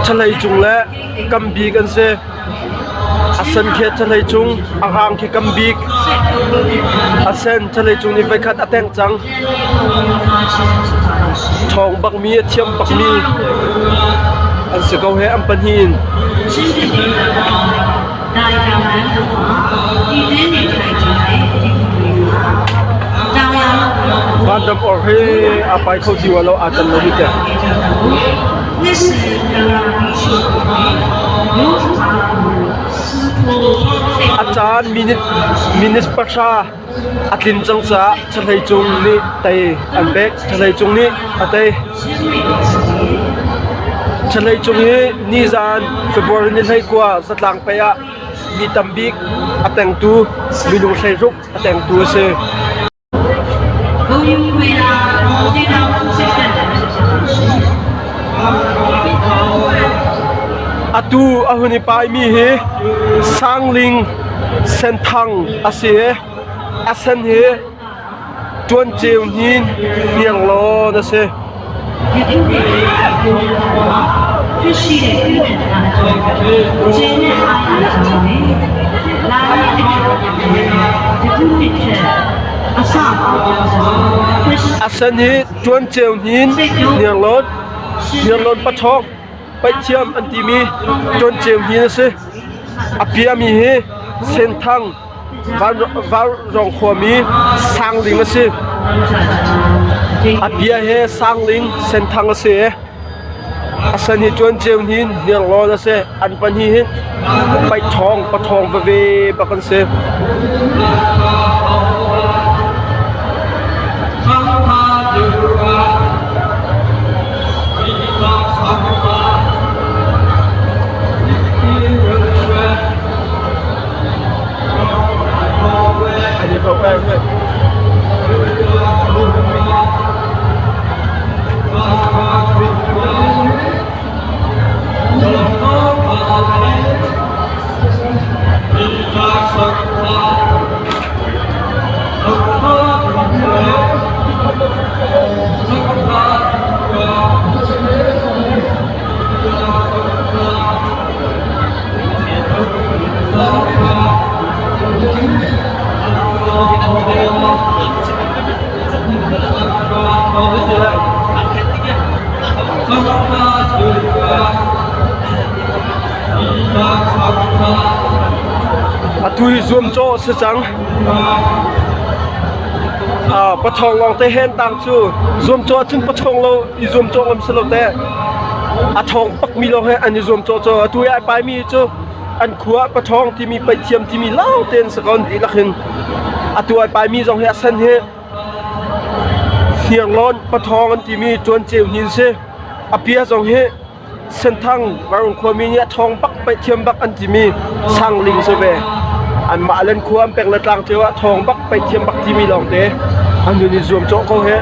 ṭhalei cung le kam bik an si. A sen khi ṭhalei cung, a rang khi kam bik. A sen ṭhalei cung nih voikhat a tengh cang. Ṭhawng bakmi, a thiam bakmi an si ko he an pahnih in. Vanram or hi a pai kho ti lo aa tel lo hi teh. A caan minute minute 10 a tlin cang caah Chahlei Cung nih tei an pek. Chahlei Cung nih a tei. Chahlei Cung hi nizaan February ni 19 zatlang pei ah mi tambik a tengtu minung 16 a tengtu a si. Atu a hun i paimi hi Sangling Senthang a si i a sen hi Ṭuanceu hnin hniarlawn a si. A sen hi Ṭuanceu hnin hniarlawn, hniarlawn paṭhawng, paihthiam an timi Ṭuanceu hnin a si. A piami hi Senthang Vaurawng khuami Sangling a si. A bia hi Sangling Senthang a si i a sen hi Ṭuanceu hnin Hniarlawn a si. An pahnih hi paihṭhawng paṭhawng veve bak an si. Atu hi zuamcawh a si cang. Pathawng lawng te hen tang cu zuamcawh ahcun pathawng lo i zuamcawh ngam si lo te. A ṭhawng bakmi lawng he an i zuamcawh cu atu i ai paimi cu an khua paṭhawng timi paithiam timi lawng tein si ko an dihlak hin atu ai paimi zong hi a sen hi hniarlawn paṭhawng an timi ṭuanceu hnin si a pia zong hi Senthang Varung khuami nih a ṭhawng bak paithiam bak an timi Sangling si ve anmah len khua an pek le tlang cio ah ṭhawng bak paithiam bak timi lawng te an hun i zuamcawh ko he.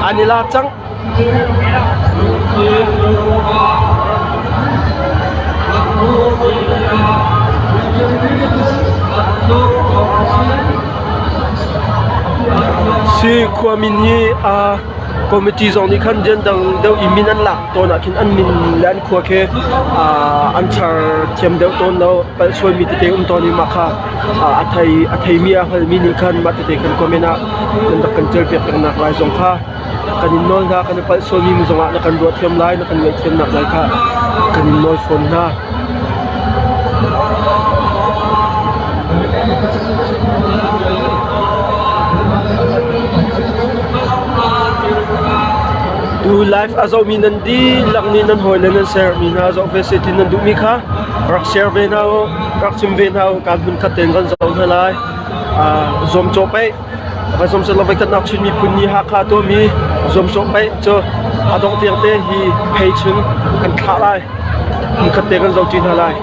An i lak cang. Si khuamin hi a Committee zong nih khan rian dang deuh i min an lak tawn ah khin an min le an khua khi an char thiam deuh tawn lo. Palh sualmi tete um tawn i mah kha a thei a theimi a hngalmi nih khan mah tete khan comment ah nan rak kan ṭialpiak pengnak lai zong kha kan in nawl hna. Kan i palh sualmi mi zongah na kan ruah thiam lai, na kan ngaihthiamnak lai kha kan in nawl fawn hna. Tu live a zohmi nan dihlak nih nan hawile nan share mi hna zoh ve seh ti nan duhmi kha rak share ve hna u, rak chim ve hna u. Kaan hmun khat tein kan zoh hna lai. Zuamcawh paih va zuamcawh voikhatnak Chin miphun nih Hakha tuahmi zuamcawh paih cu a dongh tiang te hi phei chung kan thlah lai. Hmun khat te kan zohṭi hna lai.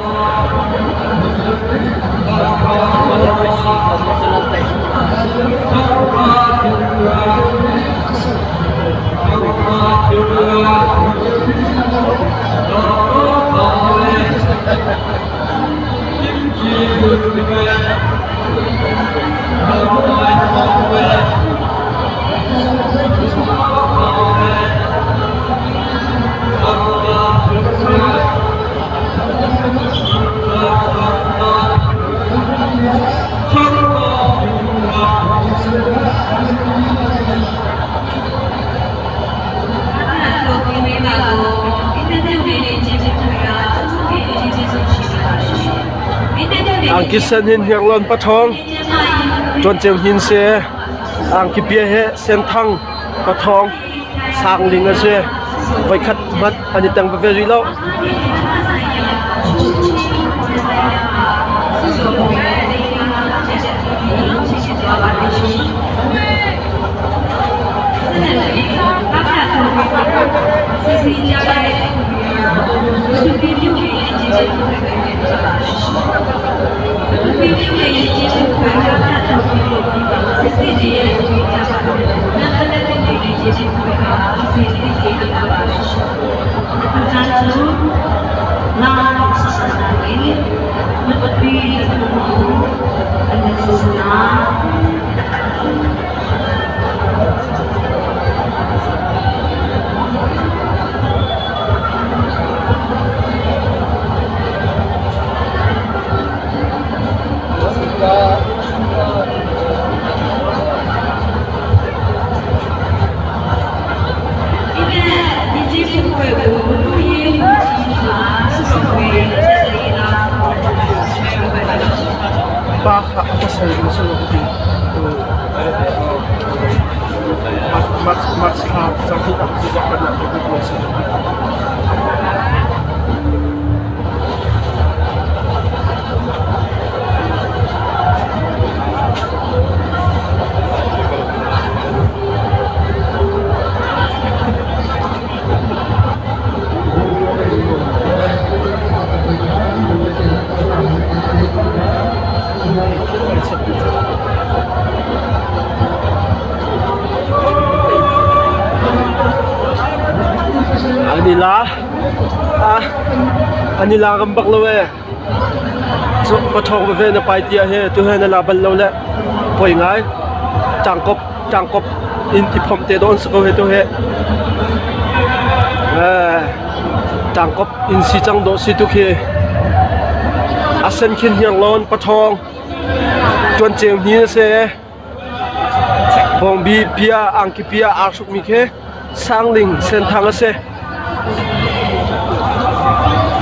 Angki sen hin Hniarlawn pathawng Ṭuanceu Hnin si. Angki pia he Senthang pathawng Sangling a si. Voikhat hmanh an i teng veve rih lo. Pa kha a pasal in a si lo ka ti. March thla zarhhnih ah kan ah si. An i la. An i la ngam bak lo ee. Pathawng veve na pai tia he tu he na la bal lo le poi ngai. Tangkop tangkop in ti phom te don si ko he tu he. Tangkop in si cang dawh si tu khi. A sen khin hiang lawn pathawng tuan ceu ni na si. Bawngbi pia angki pia aa hrukmi khi Sangling Senthang a si.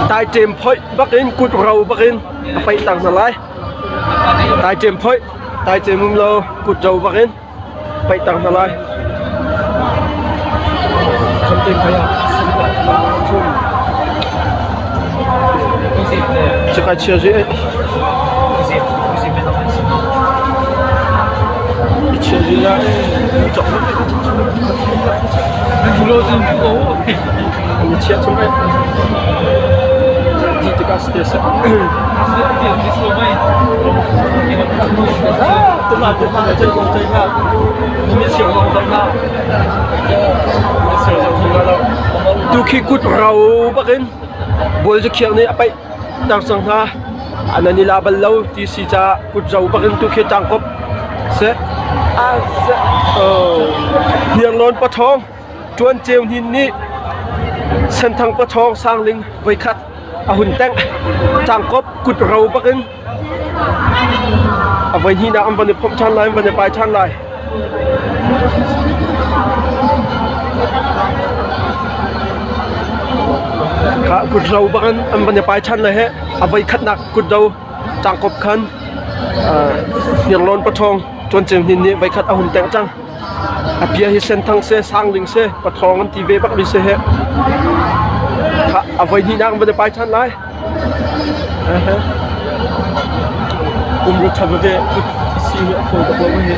Taiṭem phoih bakin kut ro bakin a paih tang hna lai. Taiṭem phoih, taiṭem um lo kut ro bakin paih tang hna lai. Cuka chia ri chia ri la chia chung ai ti tikah ste sa tuma tuma chai kong chai na ni siang long zong na Tu khi kut ro bakin bual zu khiang nih a paih tang cang hna. An i la bal lo ti si caah kut ro bakin tu khi tangkop seh. Hniarlawn pathawng Ṭuan Ceu Hnin nih Senthang pathawng Sangling voikhat a hun tengh. Tangkop kut ro bakin A voi hnihnak an van i phomh ṭhan lai, an van i pai ṭhan lai. Kha kutro bak in an van i pai ṭhan lai he. A voi khatnak kutro ṭangkop khan Hniarlawn paṭhawng Ṭuan Ceu Hnin nih voi khat a hun tengh cang. A bia hi Senthang seh, Sangling seh, paṭhawng an ti ve bak mi si he. Kha a voi hnihnak an van i pai ṭhan lai. Pumrut ṭha veve si hi a fawi bak lo hi.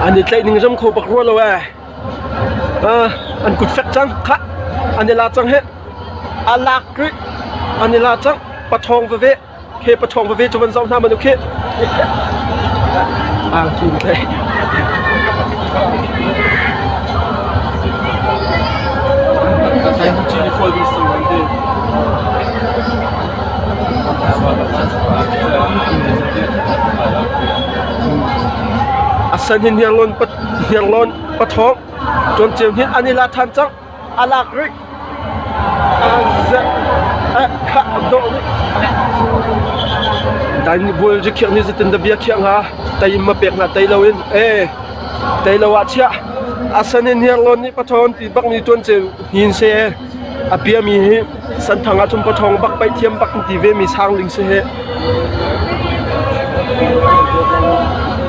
An i tlaih ning zam kho bak rua lo ee. An kut fek cang. Khah an i la cang hih. A lak rih. An i la cang. Pathawng veve. Khi pathawng veve cu van zoh hna man u khih. Angki in tlaih. A san hin hniarlawn pathawng ṭuan hin an i la ṭhan cang. A lak rih. A dawh rih. Dai nih bual ri khiak nih zeitin dah bia khiah hnga? Tei ma pek hna tei loin. Ee tei lo ah chiah. A san hin hniarlawn nih pathawng ti bak mi ṭuan ceu hin se a biami hi Santhang ahcun paṭhawng bak paih thiam bak an ti ve mi sangling si hi.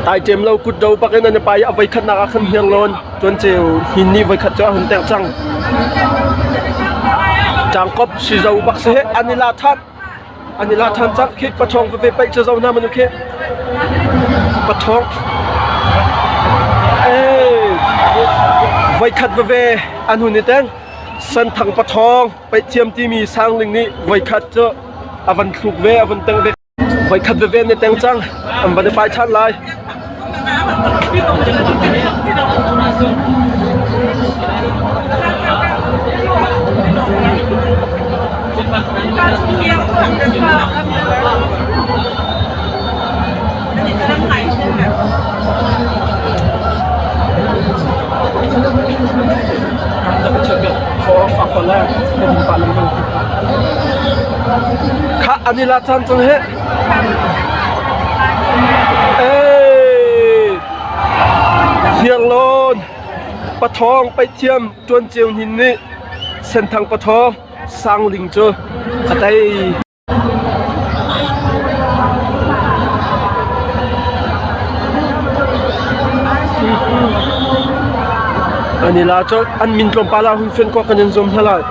Taiṭem lo kutdo bak in an i pai i a voikhatnak ah khan hniarlawn ṭuanceu hin nih voikhat cu a hun tengh cang. Ṭangkop sizo bak si hi an i la ṭhan. An i la ṭhan cang. Khi paṭhawng veve paih cu zo hna manu khi. Paṭhawng. Ei, voikhat veve an hun i teng. Santhang paṭhawng peihthiam timi Sangling nih voikhat cu a van thluk ve, a van teng ve. Voikhat veve an i teng cang, an van i pai ṭhan lai. Khah an i la caan cang hih. Ei! Hniarlawn pathawng peihthiam ṭuanceu hnin nih Senthang pathawng Sangling cu a tei. An i la colh. An min tlawmpal ah hun fian khawh kan in zuam hna lai.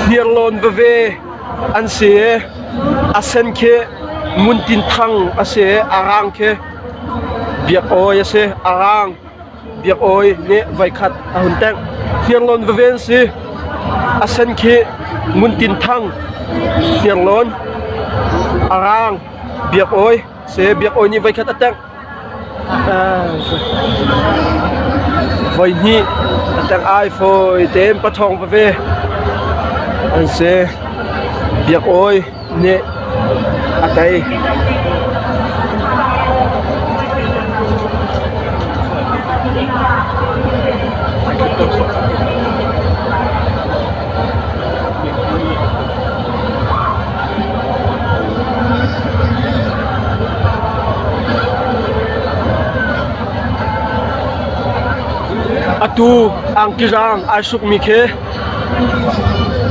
Hniarlawn veve an si i a sen khi Ngun Tin Thang a si i a rang khi Biak Awi a si. A rang Biak Awi nih voikhat a hun tengh. Hniarlawn veve an si. A sen khi Ngun Tin Thang Hniarlawn a rang Biak Awi si. Biak Awi nih voikhat a tengh. Voihnih a tengh ai fawi tein pathawng veve an si. Biak Awi nih a tei. Atu angki rang ai sukmi khi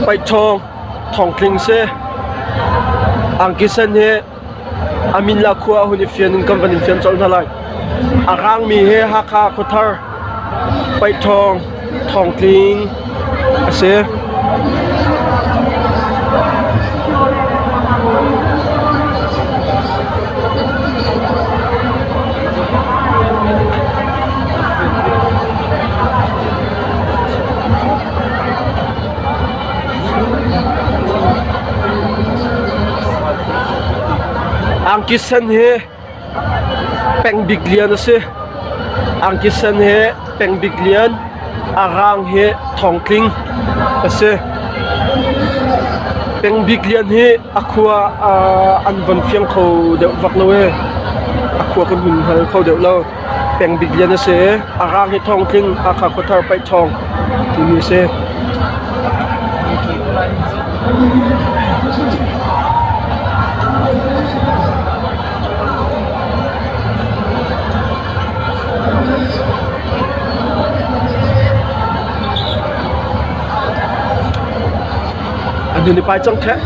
paihthawng thawngtling si. Angki sen hi a min le a khua a hun i fian in kan van in fian colh hna lai. A rangmi hi Hakha khuathar paihthawng thawngtling a si. Angki sen hi Peng Bik Lian a si. Angki sen hi Peng Bik Lian, a rang hi Thawngtling a si. Peng Bik Lian hi a khua an von fiang kho deuh vak lo i a khua kan hun hngal kho deuh lo. Peng Bik Lian a si i a rang hi Thawngtling, Hakha Khuathar Paihthawng timi a si. An hun i pai cang ṭheh.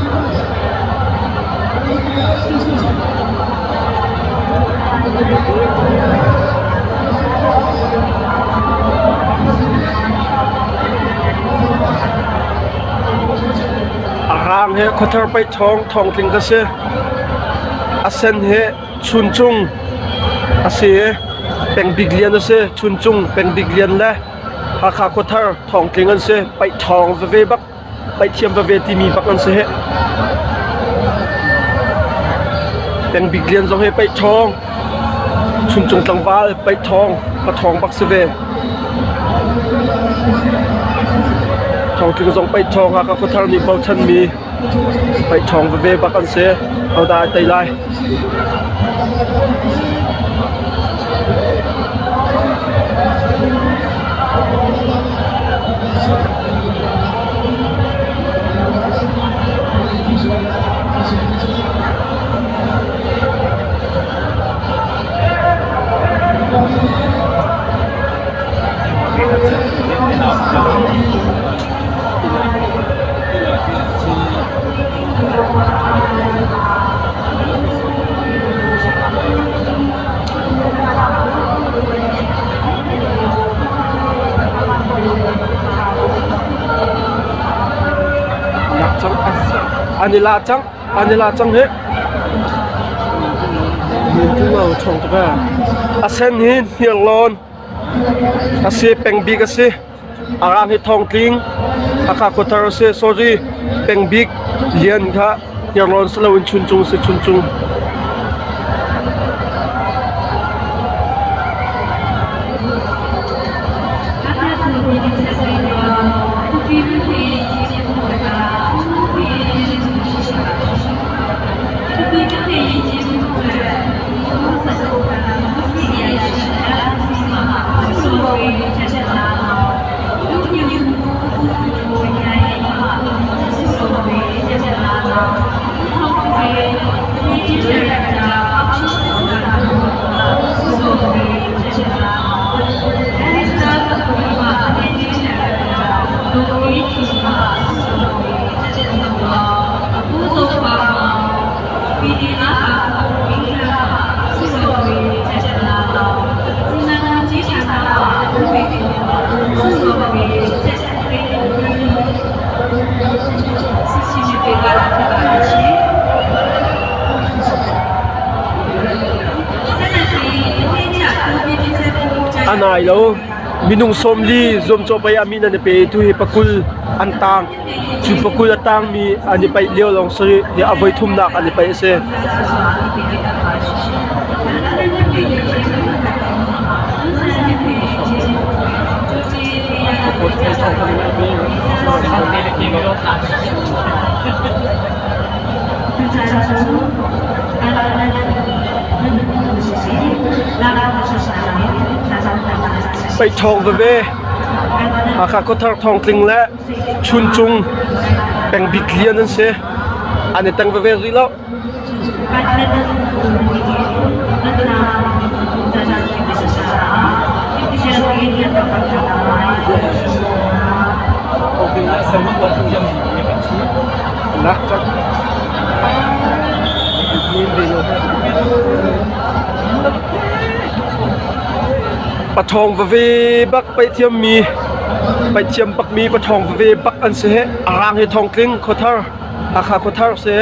A rang he khuathar paih thawng thawngtling ka si. A sen he chuncung. A si i Pengbik Lian a si. Chuncung Pengbik Lian le Hakha Khuathar Thawngtling an si. Paih ṭhawng veve bak, paih thiam veve timi bak an si hih. Pengbik Lian zong hi paih ṭhawng, Chuncung tlangval paih ṭhawng, paṭhawng bak si ve. Thawngtling zong paih ṭhawng Hakha Khuathar nih bochanmi Paih ṭhawng veve bak an si. Hodah ai tei lai? An i la cang, an i la cang hih. A sen hi hniarlawn a si, peng bik a si. A rang hi Thawngtling, Hakha khuathar a si. Sorry, Pengbik Lian kha Hniarlawn si loin Chuncung a si, Chuncung. A nai lo. Minung 40 zuamcawh pei ah min an i pe i tuhi pakul an tang. Cu pakul a tangmi an i paih lio lawng si hi a voi thumnak an i paih a si. Paih ṭhawng veve Hakha Khuathar Thawngtling le Chuncung pengbik lian an si. An i teng veve rih lo. Paṭhawng veve bak paih thiammi paih thiam bakmi paṭhawng veve bak an si hih. A rang hi Thawngtling Khuathar Hakha Khuathar si.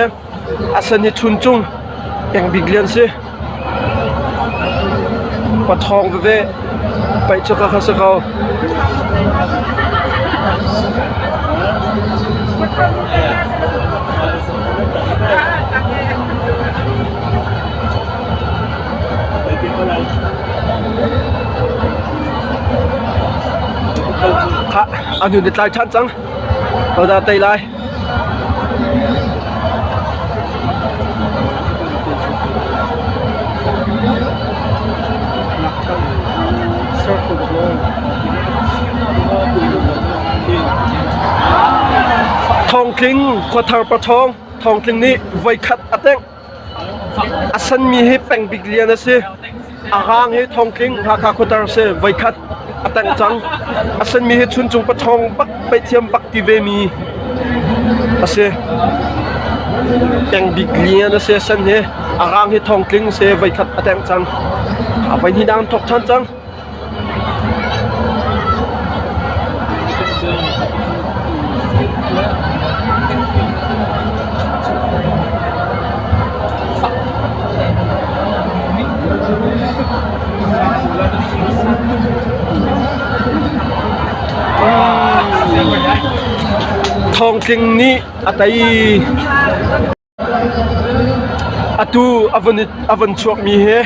A sen hi Chuncung Pengbik Lian si. Paṭhawng veve paih cu ka kha si ko. Khah, a hnu ni tlai ṭhan cang. Hodah tei lai? Thawngtling khuathar pathawng Thawngtling nih voikhat a tengh. A sanmi hi pengbik lian a si. A rang hi Thawngtling Hakha khuathar si voikhat a tengh cang. A sanmi hi Chuncung pathawng bak paih bak ti vemi a si. Pengbik lian a si a san hi. A rang hi Thawngtling si voikhat a tengh cang. A voihnih dang thawk ṭhan cang. Thawngtling nih a tei. Atu a von chuakmi hi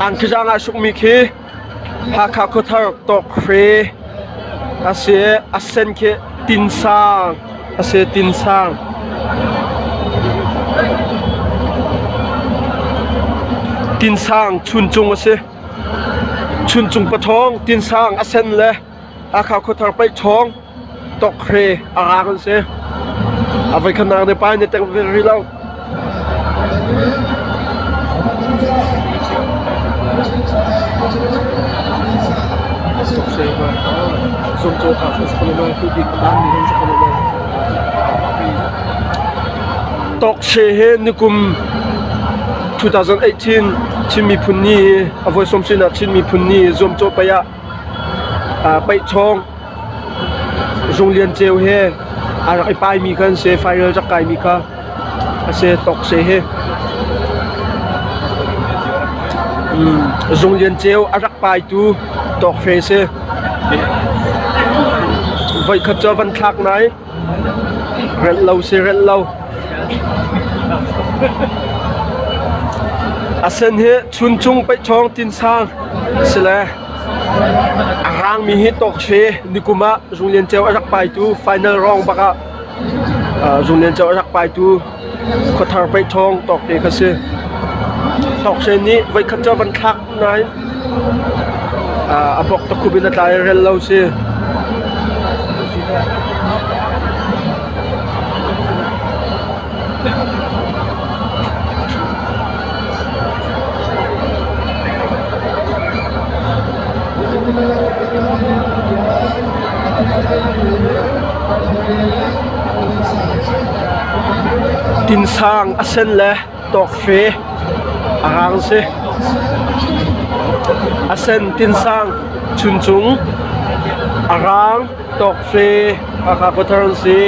angkizang ah sukmi khi Hakha khuathar Tawkhre a si i a sen khi Tinsang a si Tinsang. Tinsang Chuncung a si. Chuncung pathawng Tinsang a sen le Hakha khuathar paihṭhawng Tawkhre a raang an si. A voikhatnak ne pa in na teng ve rih lo. Tawkse he nikum 2018 Chin Miphun Ni a voi sawmsinak Chin Miphun Ni zuamcawh paih ah paihchawng Zung Lian Ceu he a rak i paimi kha an si, final rak kaimi kha a si, Tawkse he. Zung Lian Ceu a rak paitu Tawkfe si. Voikhat cu a van thlak nai. Relh lo si relh lo. A sen hi Chuncung Paihṭhawng Tinsang si le a rangmi hi Tawkfe nikum ah Zung Lian Ceu a rak paitu final round bak ah Zung Lian Ceu a rak paitu Khuathar Paihṭhawng Tawkfe kha si. Tawkfe nih voikhat cu a van thlak nain a bawk takhup in a tla i rel lo si. Tinsang a sen le tawkfe a raang si. A sen tinsang chuncung a raang tawkfe Hakha khuathar an si.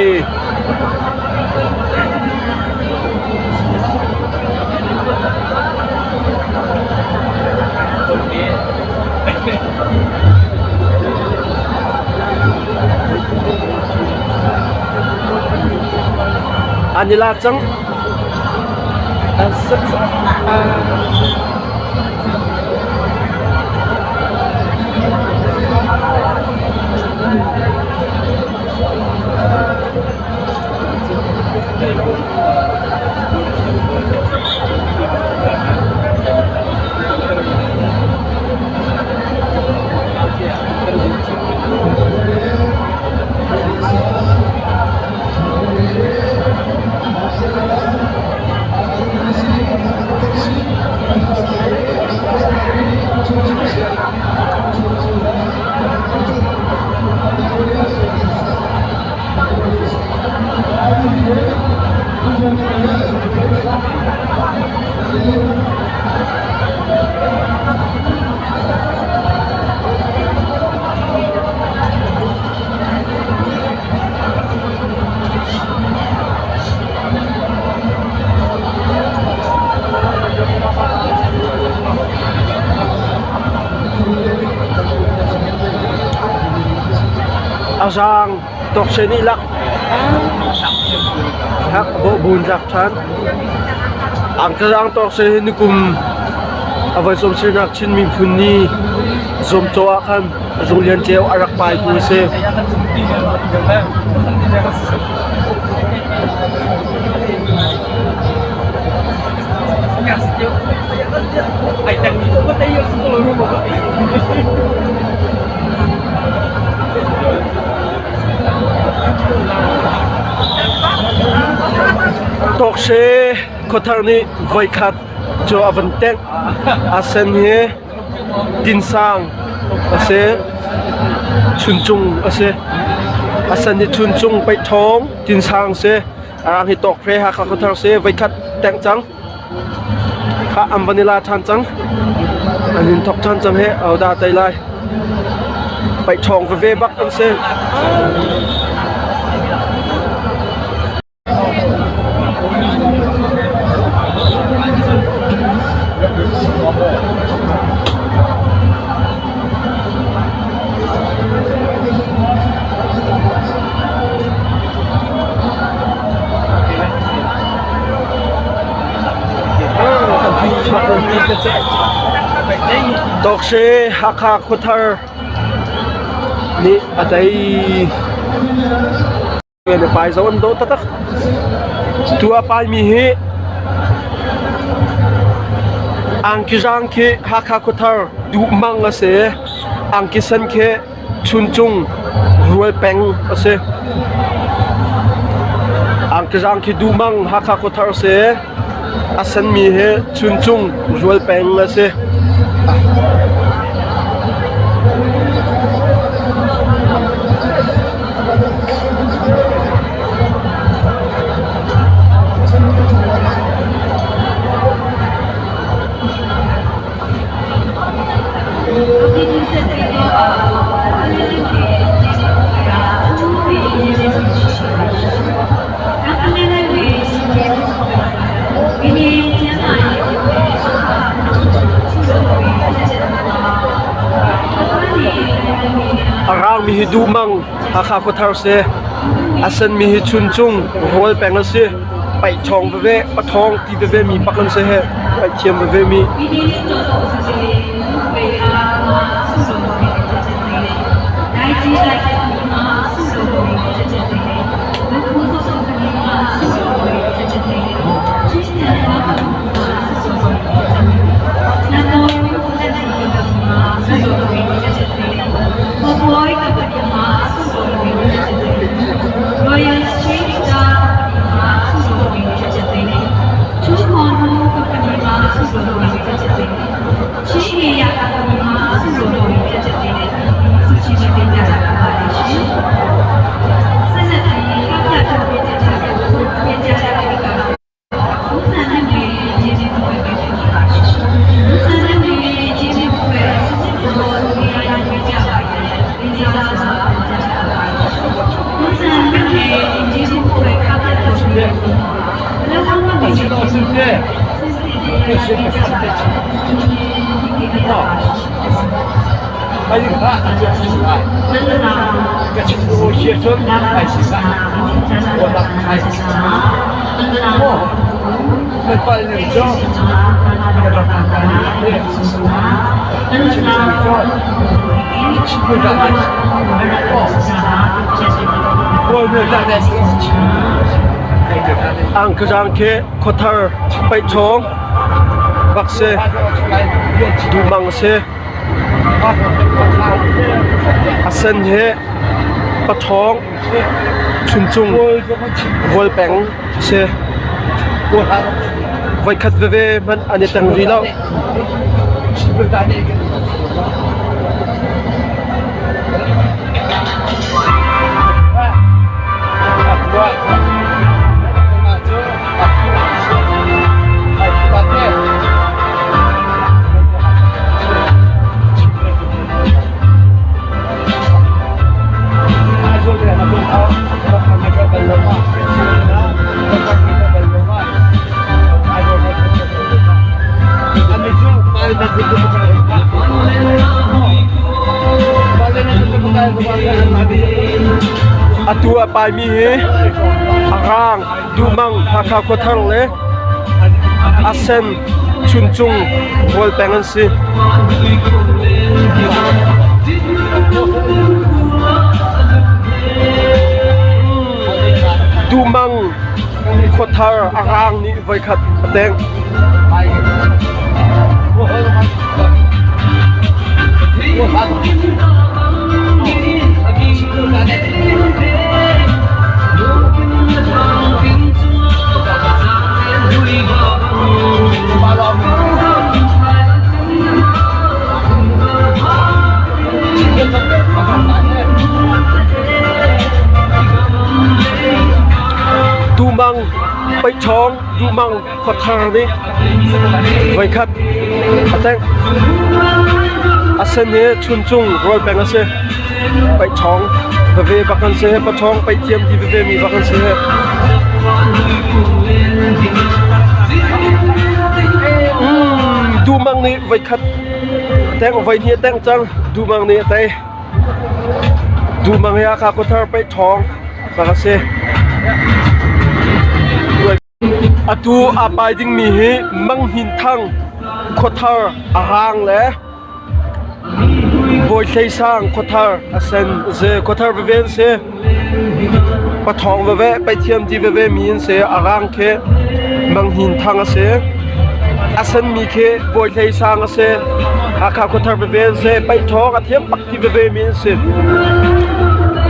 An i la cang. A zaang tawkse nih lak hak bawhbun tlak ṭhan. Angkazang tawkse hi nikum a voi sawmsirnak Chin miphun ni zuamcaw ah khan Zung Lian Ceu a rak paitu a si. Tawkse khuathar nih voikhat cu a van tengh. A sen hi Tinsang a si. Chuncung a si. A sen hi Chuncung Paihthawng Tinsang si. Arang hi Tawkre Hakha khuathar si. Voikhat tengh cang. Khah an van i la ṭhan cang. An in thok ṭhan cang hi ahodah tei lai. Paih ṭhawng veve bak an si. Tawkse Hakha khuathar nih a tei. Le pai zo an dawh taktak. Tu a paimi hi angki rang khi Hakha khuathar duh mang a si. Angki sen khi Chuncung Rual peng a si. Angki rang khi duh mang Hakha khuathar a si. A senmi hi Chuncung Rual peng a si. A raangmi hi Duhmang Hakha khuathar si. A senmi hi Chuncung Rawl peng a si. Paih ṭhawng veve, paṭhawng ti veve mi pak an si hi. Paih thiam veve mi. Angkazang khi khuathar paihchawng bak si duhmang si a sen hi pathawng Chuncung Rual peng si. Voikhat veve hmanh an i teng rih lo. Atu a paimi hi a raang Duhmang Hakha Khuathar le a sen Chuncung Rawl peng an si. Duhmang Khuathar a raang nih voikhat a tengh. Tumang Paihṭhawng Duhmang Khuathar nih voikhat a tengh. A sen hi Chuncung rawl peng a si. Paihṭhawng veve bak an si. Paṭhawng paihthiam ti veve mi bak an si. Duhmang nih voikhat tengh voihnih a tengh cang. Duhmang nih a tei. Duhmang hi Hakha Khuathar Paihṭhawng bak a si. Atu aa pai dingmi hi Mang Hnin Thang Khuathar a raang le. Bawi Hlei Sang khuathar a sen a si. Khuathar veve an si. Pathawng veve, Paithiam ti veve mi an si. A rang khi Mang Hnin Thang a si. A senmi khi Bawi Hlei Sang a si. Hakha khuathar veve an si. Paihthawng a thiam bak ti veve mi an si.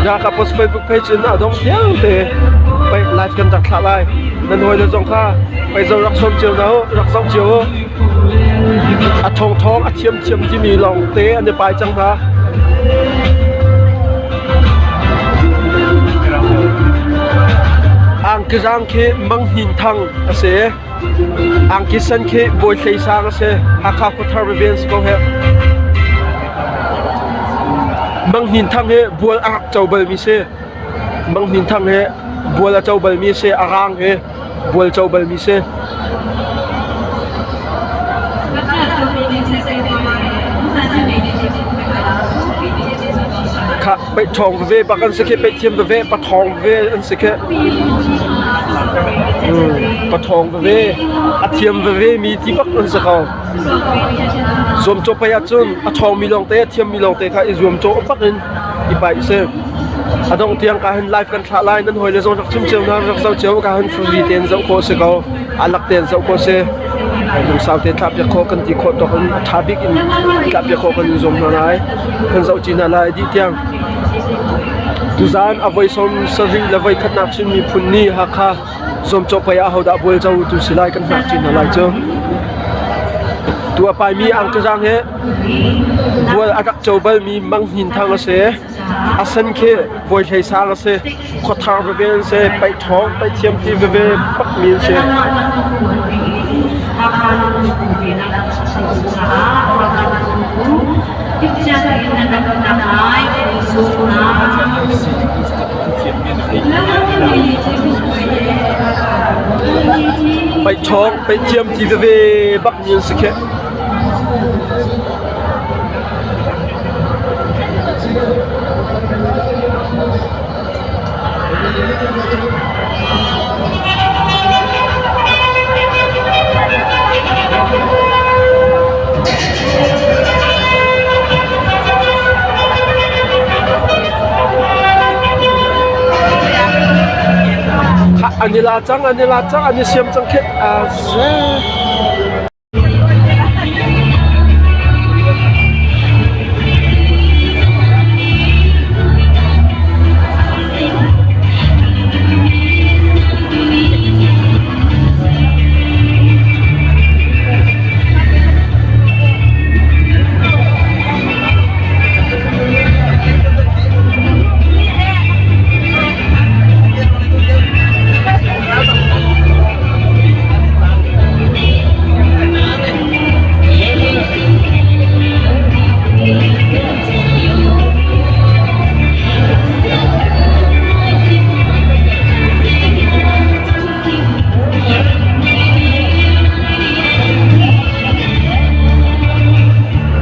Hakha Post Facebook page in a dong tiang te pei live kan rak thlah lai. Nan hawi le zong kha pei zo rak sawm cio na u, rak zoh cio u. A thawngthawng a thiamthiam timi lawngte an i pai cang hna. Angkizang khi Mang Hnin Thang a si. Angki sen khi Bawi Hlei Sang a si. Hakha khuathar veve an si ko heh. Mang Hnin Thang hi bual a rak co balmi si. Mang Hnin Thang hi bual a co balmi si. A rang hi bual co balmi si. Kha peih ṭhawng veve bak an si khi peih thiam veve pathawng veve an si khi. Pathawng veve a thiam veve mi ti bak an si ko. Zuamcawh pei ahcun a ṭhawngmi lawngte a thiammi lawngte kha i zuamcawh bak in i paih si. A dongh tiang ka hin live kan thlah lai nan hawile zong rak chim cio hna rak zoh cio ka hin free tein zoh khawh si ko. A lak tein zoh khawh si. Lungsau tein thlah piak khawh kan ti khawh tawk in a ṭha bik in thlah piak khawh kan in zuam hna lai. Kan zoh ci hna lai dih tiang. Tuzaan a voi 70 le voi khatnak Chin miphun ni Hakha zuamcawh pei ah hodah bualco tu si lai kan hngak chin hna lai cu. Tu a paimi angkazang hi bual a rak co balmi Mang Hnin Thang a si. A sen khi Bawi Hlei Sang a si. Khuathar veve an si. Paih ṭhawng, paih thiam ti veve bakmi an si. Paih ṭhawng, paih thiam ti veve bakmi an si kheh. An i la cang, an i la cang, an i siam cang khi.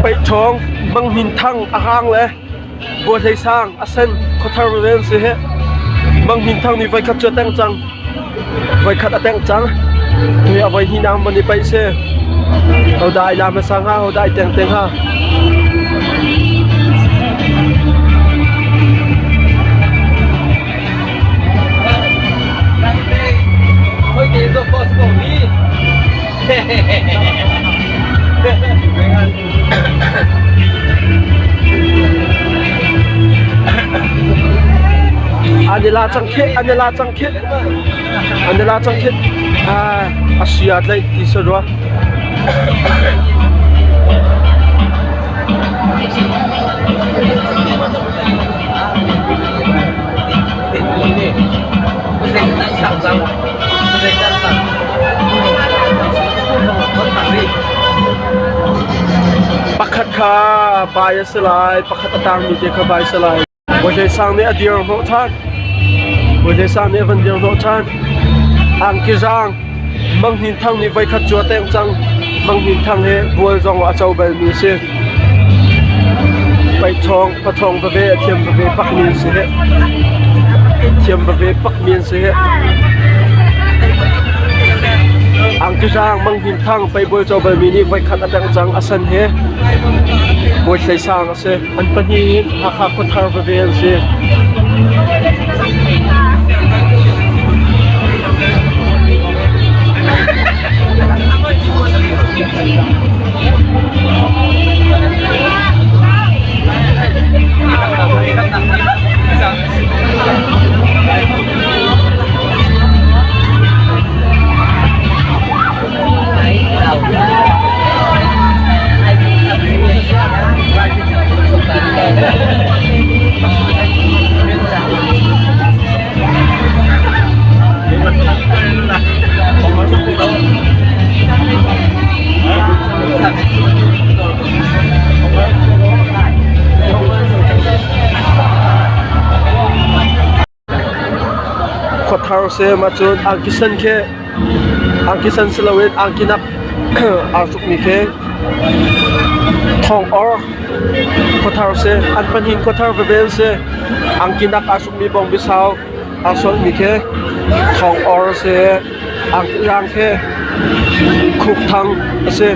Paihṭhawng, Mang Hnin Thang a hang le Bawi Hlei Sang a sen khuathar veve an si hih. Mang Hnin Thang nih voikhat cu a tengh cang. Voikhat a tengh cang. Tui a voi hnih van i paih si. Hodah ai la hmasa hnga, hodah ai teng te hnga. An i la cang khih, an i la cang khih. An i la cang khih. Ah, a si a tlaih ti sa rua. Pakhat kha bai a si lai, pakhat a tangmi te kha bai a si lai. Bawi Sang nih a dir hnawh ṭhan. Bawi Sang nih a van dir hnawh ṭhan. Angki zaang Mang Hnin Thang nih voikhat cu a tengh cang. Mang Hnin Thang hi bual zong a co balmi a si. Paihṭhawng, paṭhawng veve a thiam veve bakmi an si hih. Thiam veve bakmi an si hih. Angki zaang Mang Hnin Thang pei bual co balmi nih voikhat a tengh cang a san hi. Bawi Hlei Sang a si. An pahnih in Hakha khuathar veve an si. Khuathar sem ahcun angki sen khi angki sen si loin angki nak aa hrukmi khi thawng or khuathar si. An pahnih khuathar veve an si. Angki nak aa hrukmi bawngbi sau aa sualmi khi thawng or a si. Angki raang khi khuk thang a si.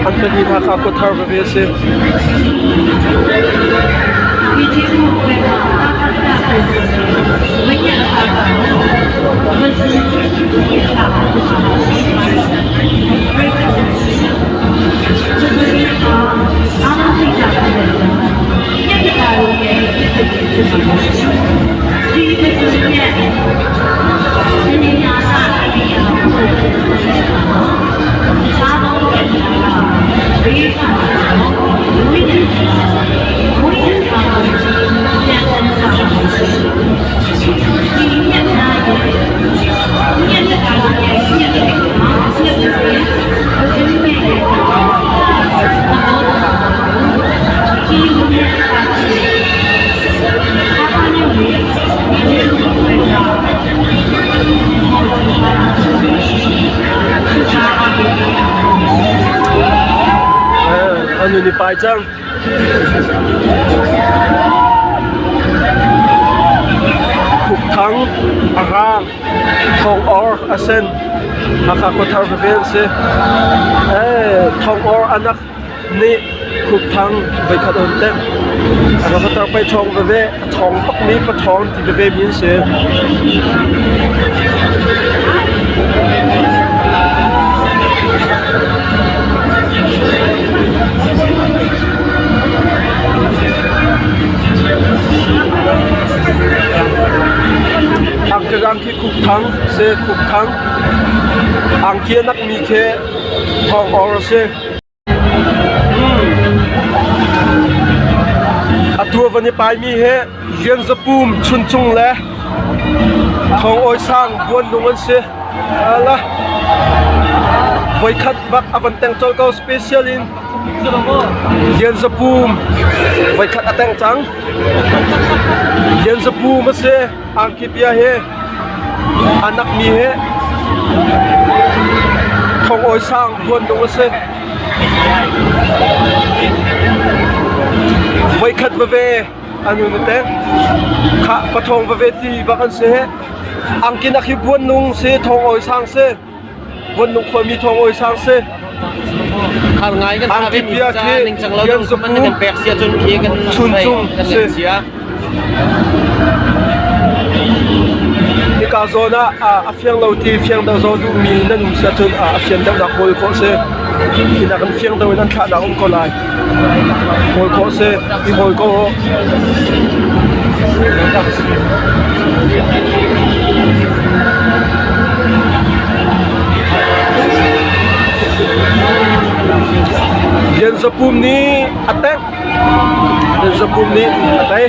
An pahnih hna kha khuathar veve a si. An i pai cang. Khukthang, a raang, thong or a sen, Hakha khuathar veve an si. Thong or anak nih Khukthang voikhat a hun tengh. A khuathar pei ṭhawng veve, a ṭhawng bakmi paṭhawng ti veve mi an si. Angki khi Khukthang si Khukthang. Angki a nakmi khi Thawng Or a si. Atu a van i paimi hi Lianzapum Chuncung le Thongawi sang Buanlung an si. Ala voikhat bak a van teng colh ko special in Lianzapum voikhat a teng cang. Lianzapum a si angki bia hi a nakmi hi Thongawi sang Buanlung a si. Voikhat veve an hun i teng. Khah pathawng veve ti bak an si. Angkinak hi buannung si, thongawi sang si. Buannung khuami thongawi sang si. Har ngai kan Angki bia khi ningcang lo ding man kan pek sia cun khi kan Chuncung kan si. sia. Hika zawn ah a fiang lo ti fiang deuh zaw duhmi nan um si ahcun a fian deuhnak hawl khawh si. Hi nak in fiang deuh in an thlahnak um ko lai. Hawl khawh si. I hawl ko. Lian Za Pum nih a tengh. Lian Za Pum nih a tei.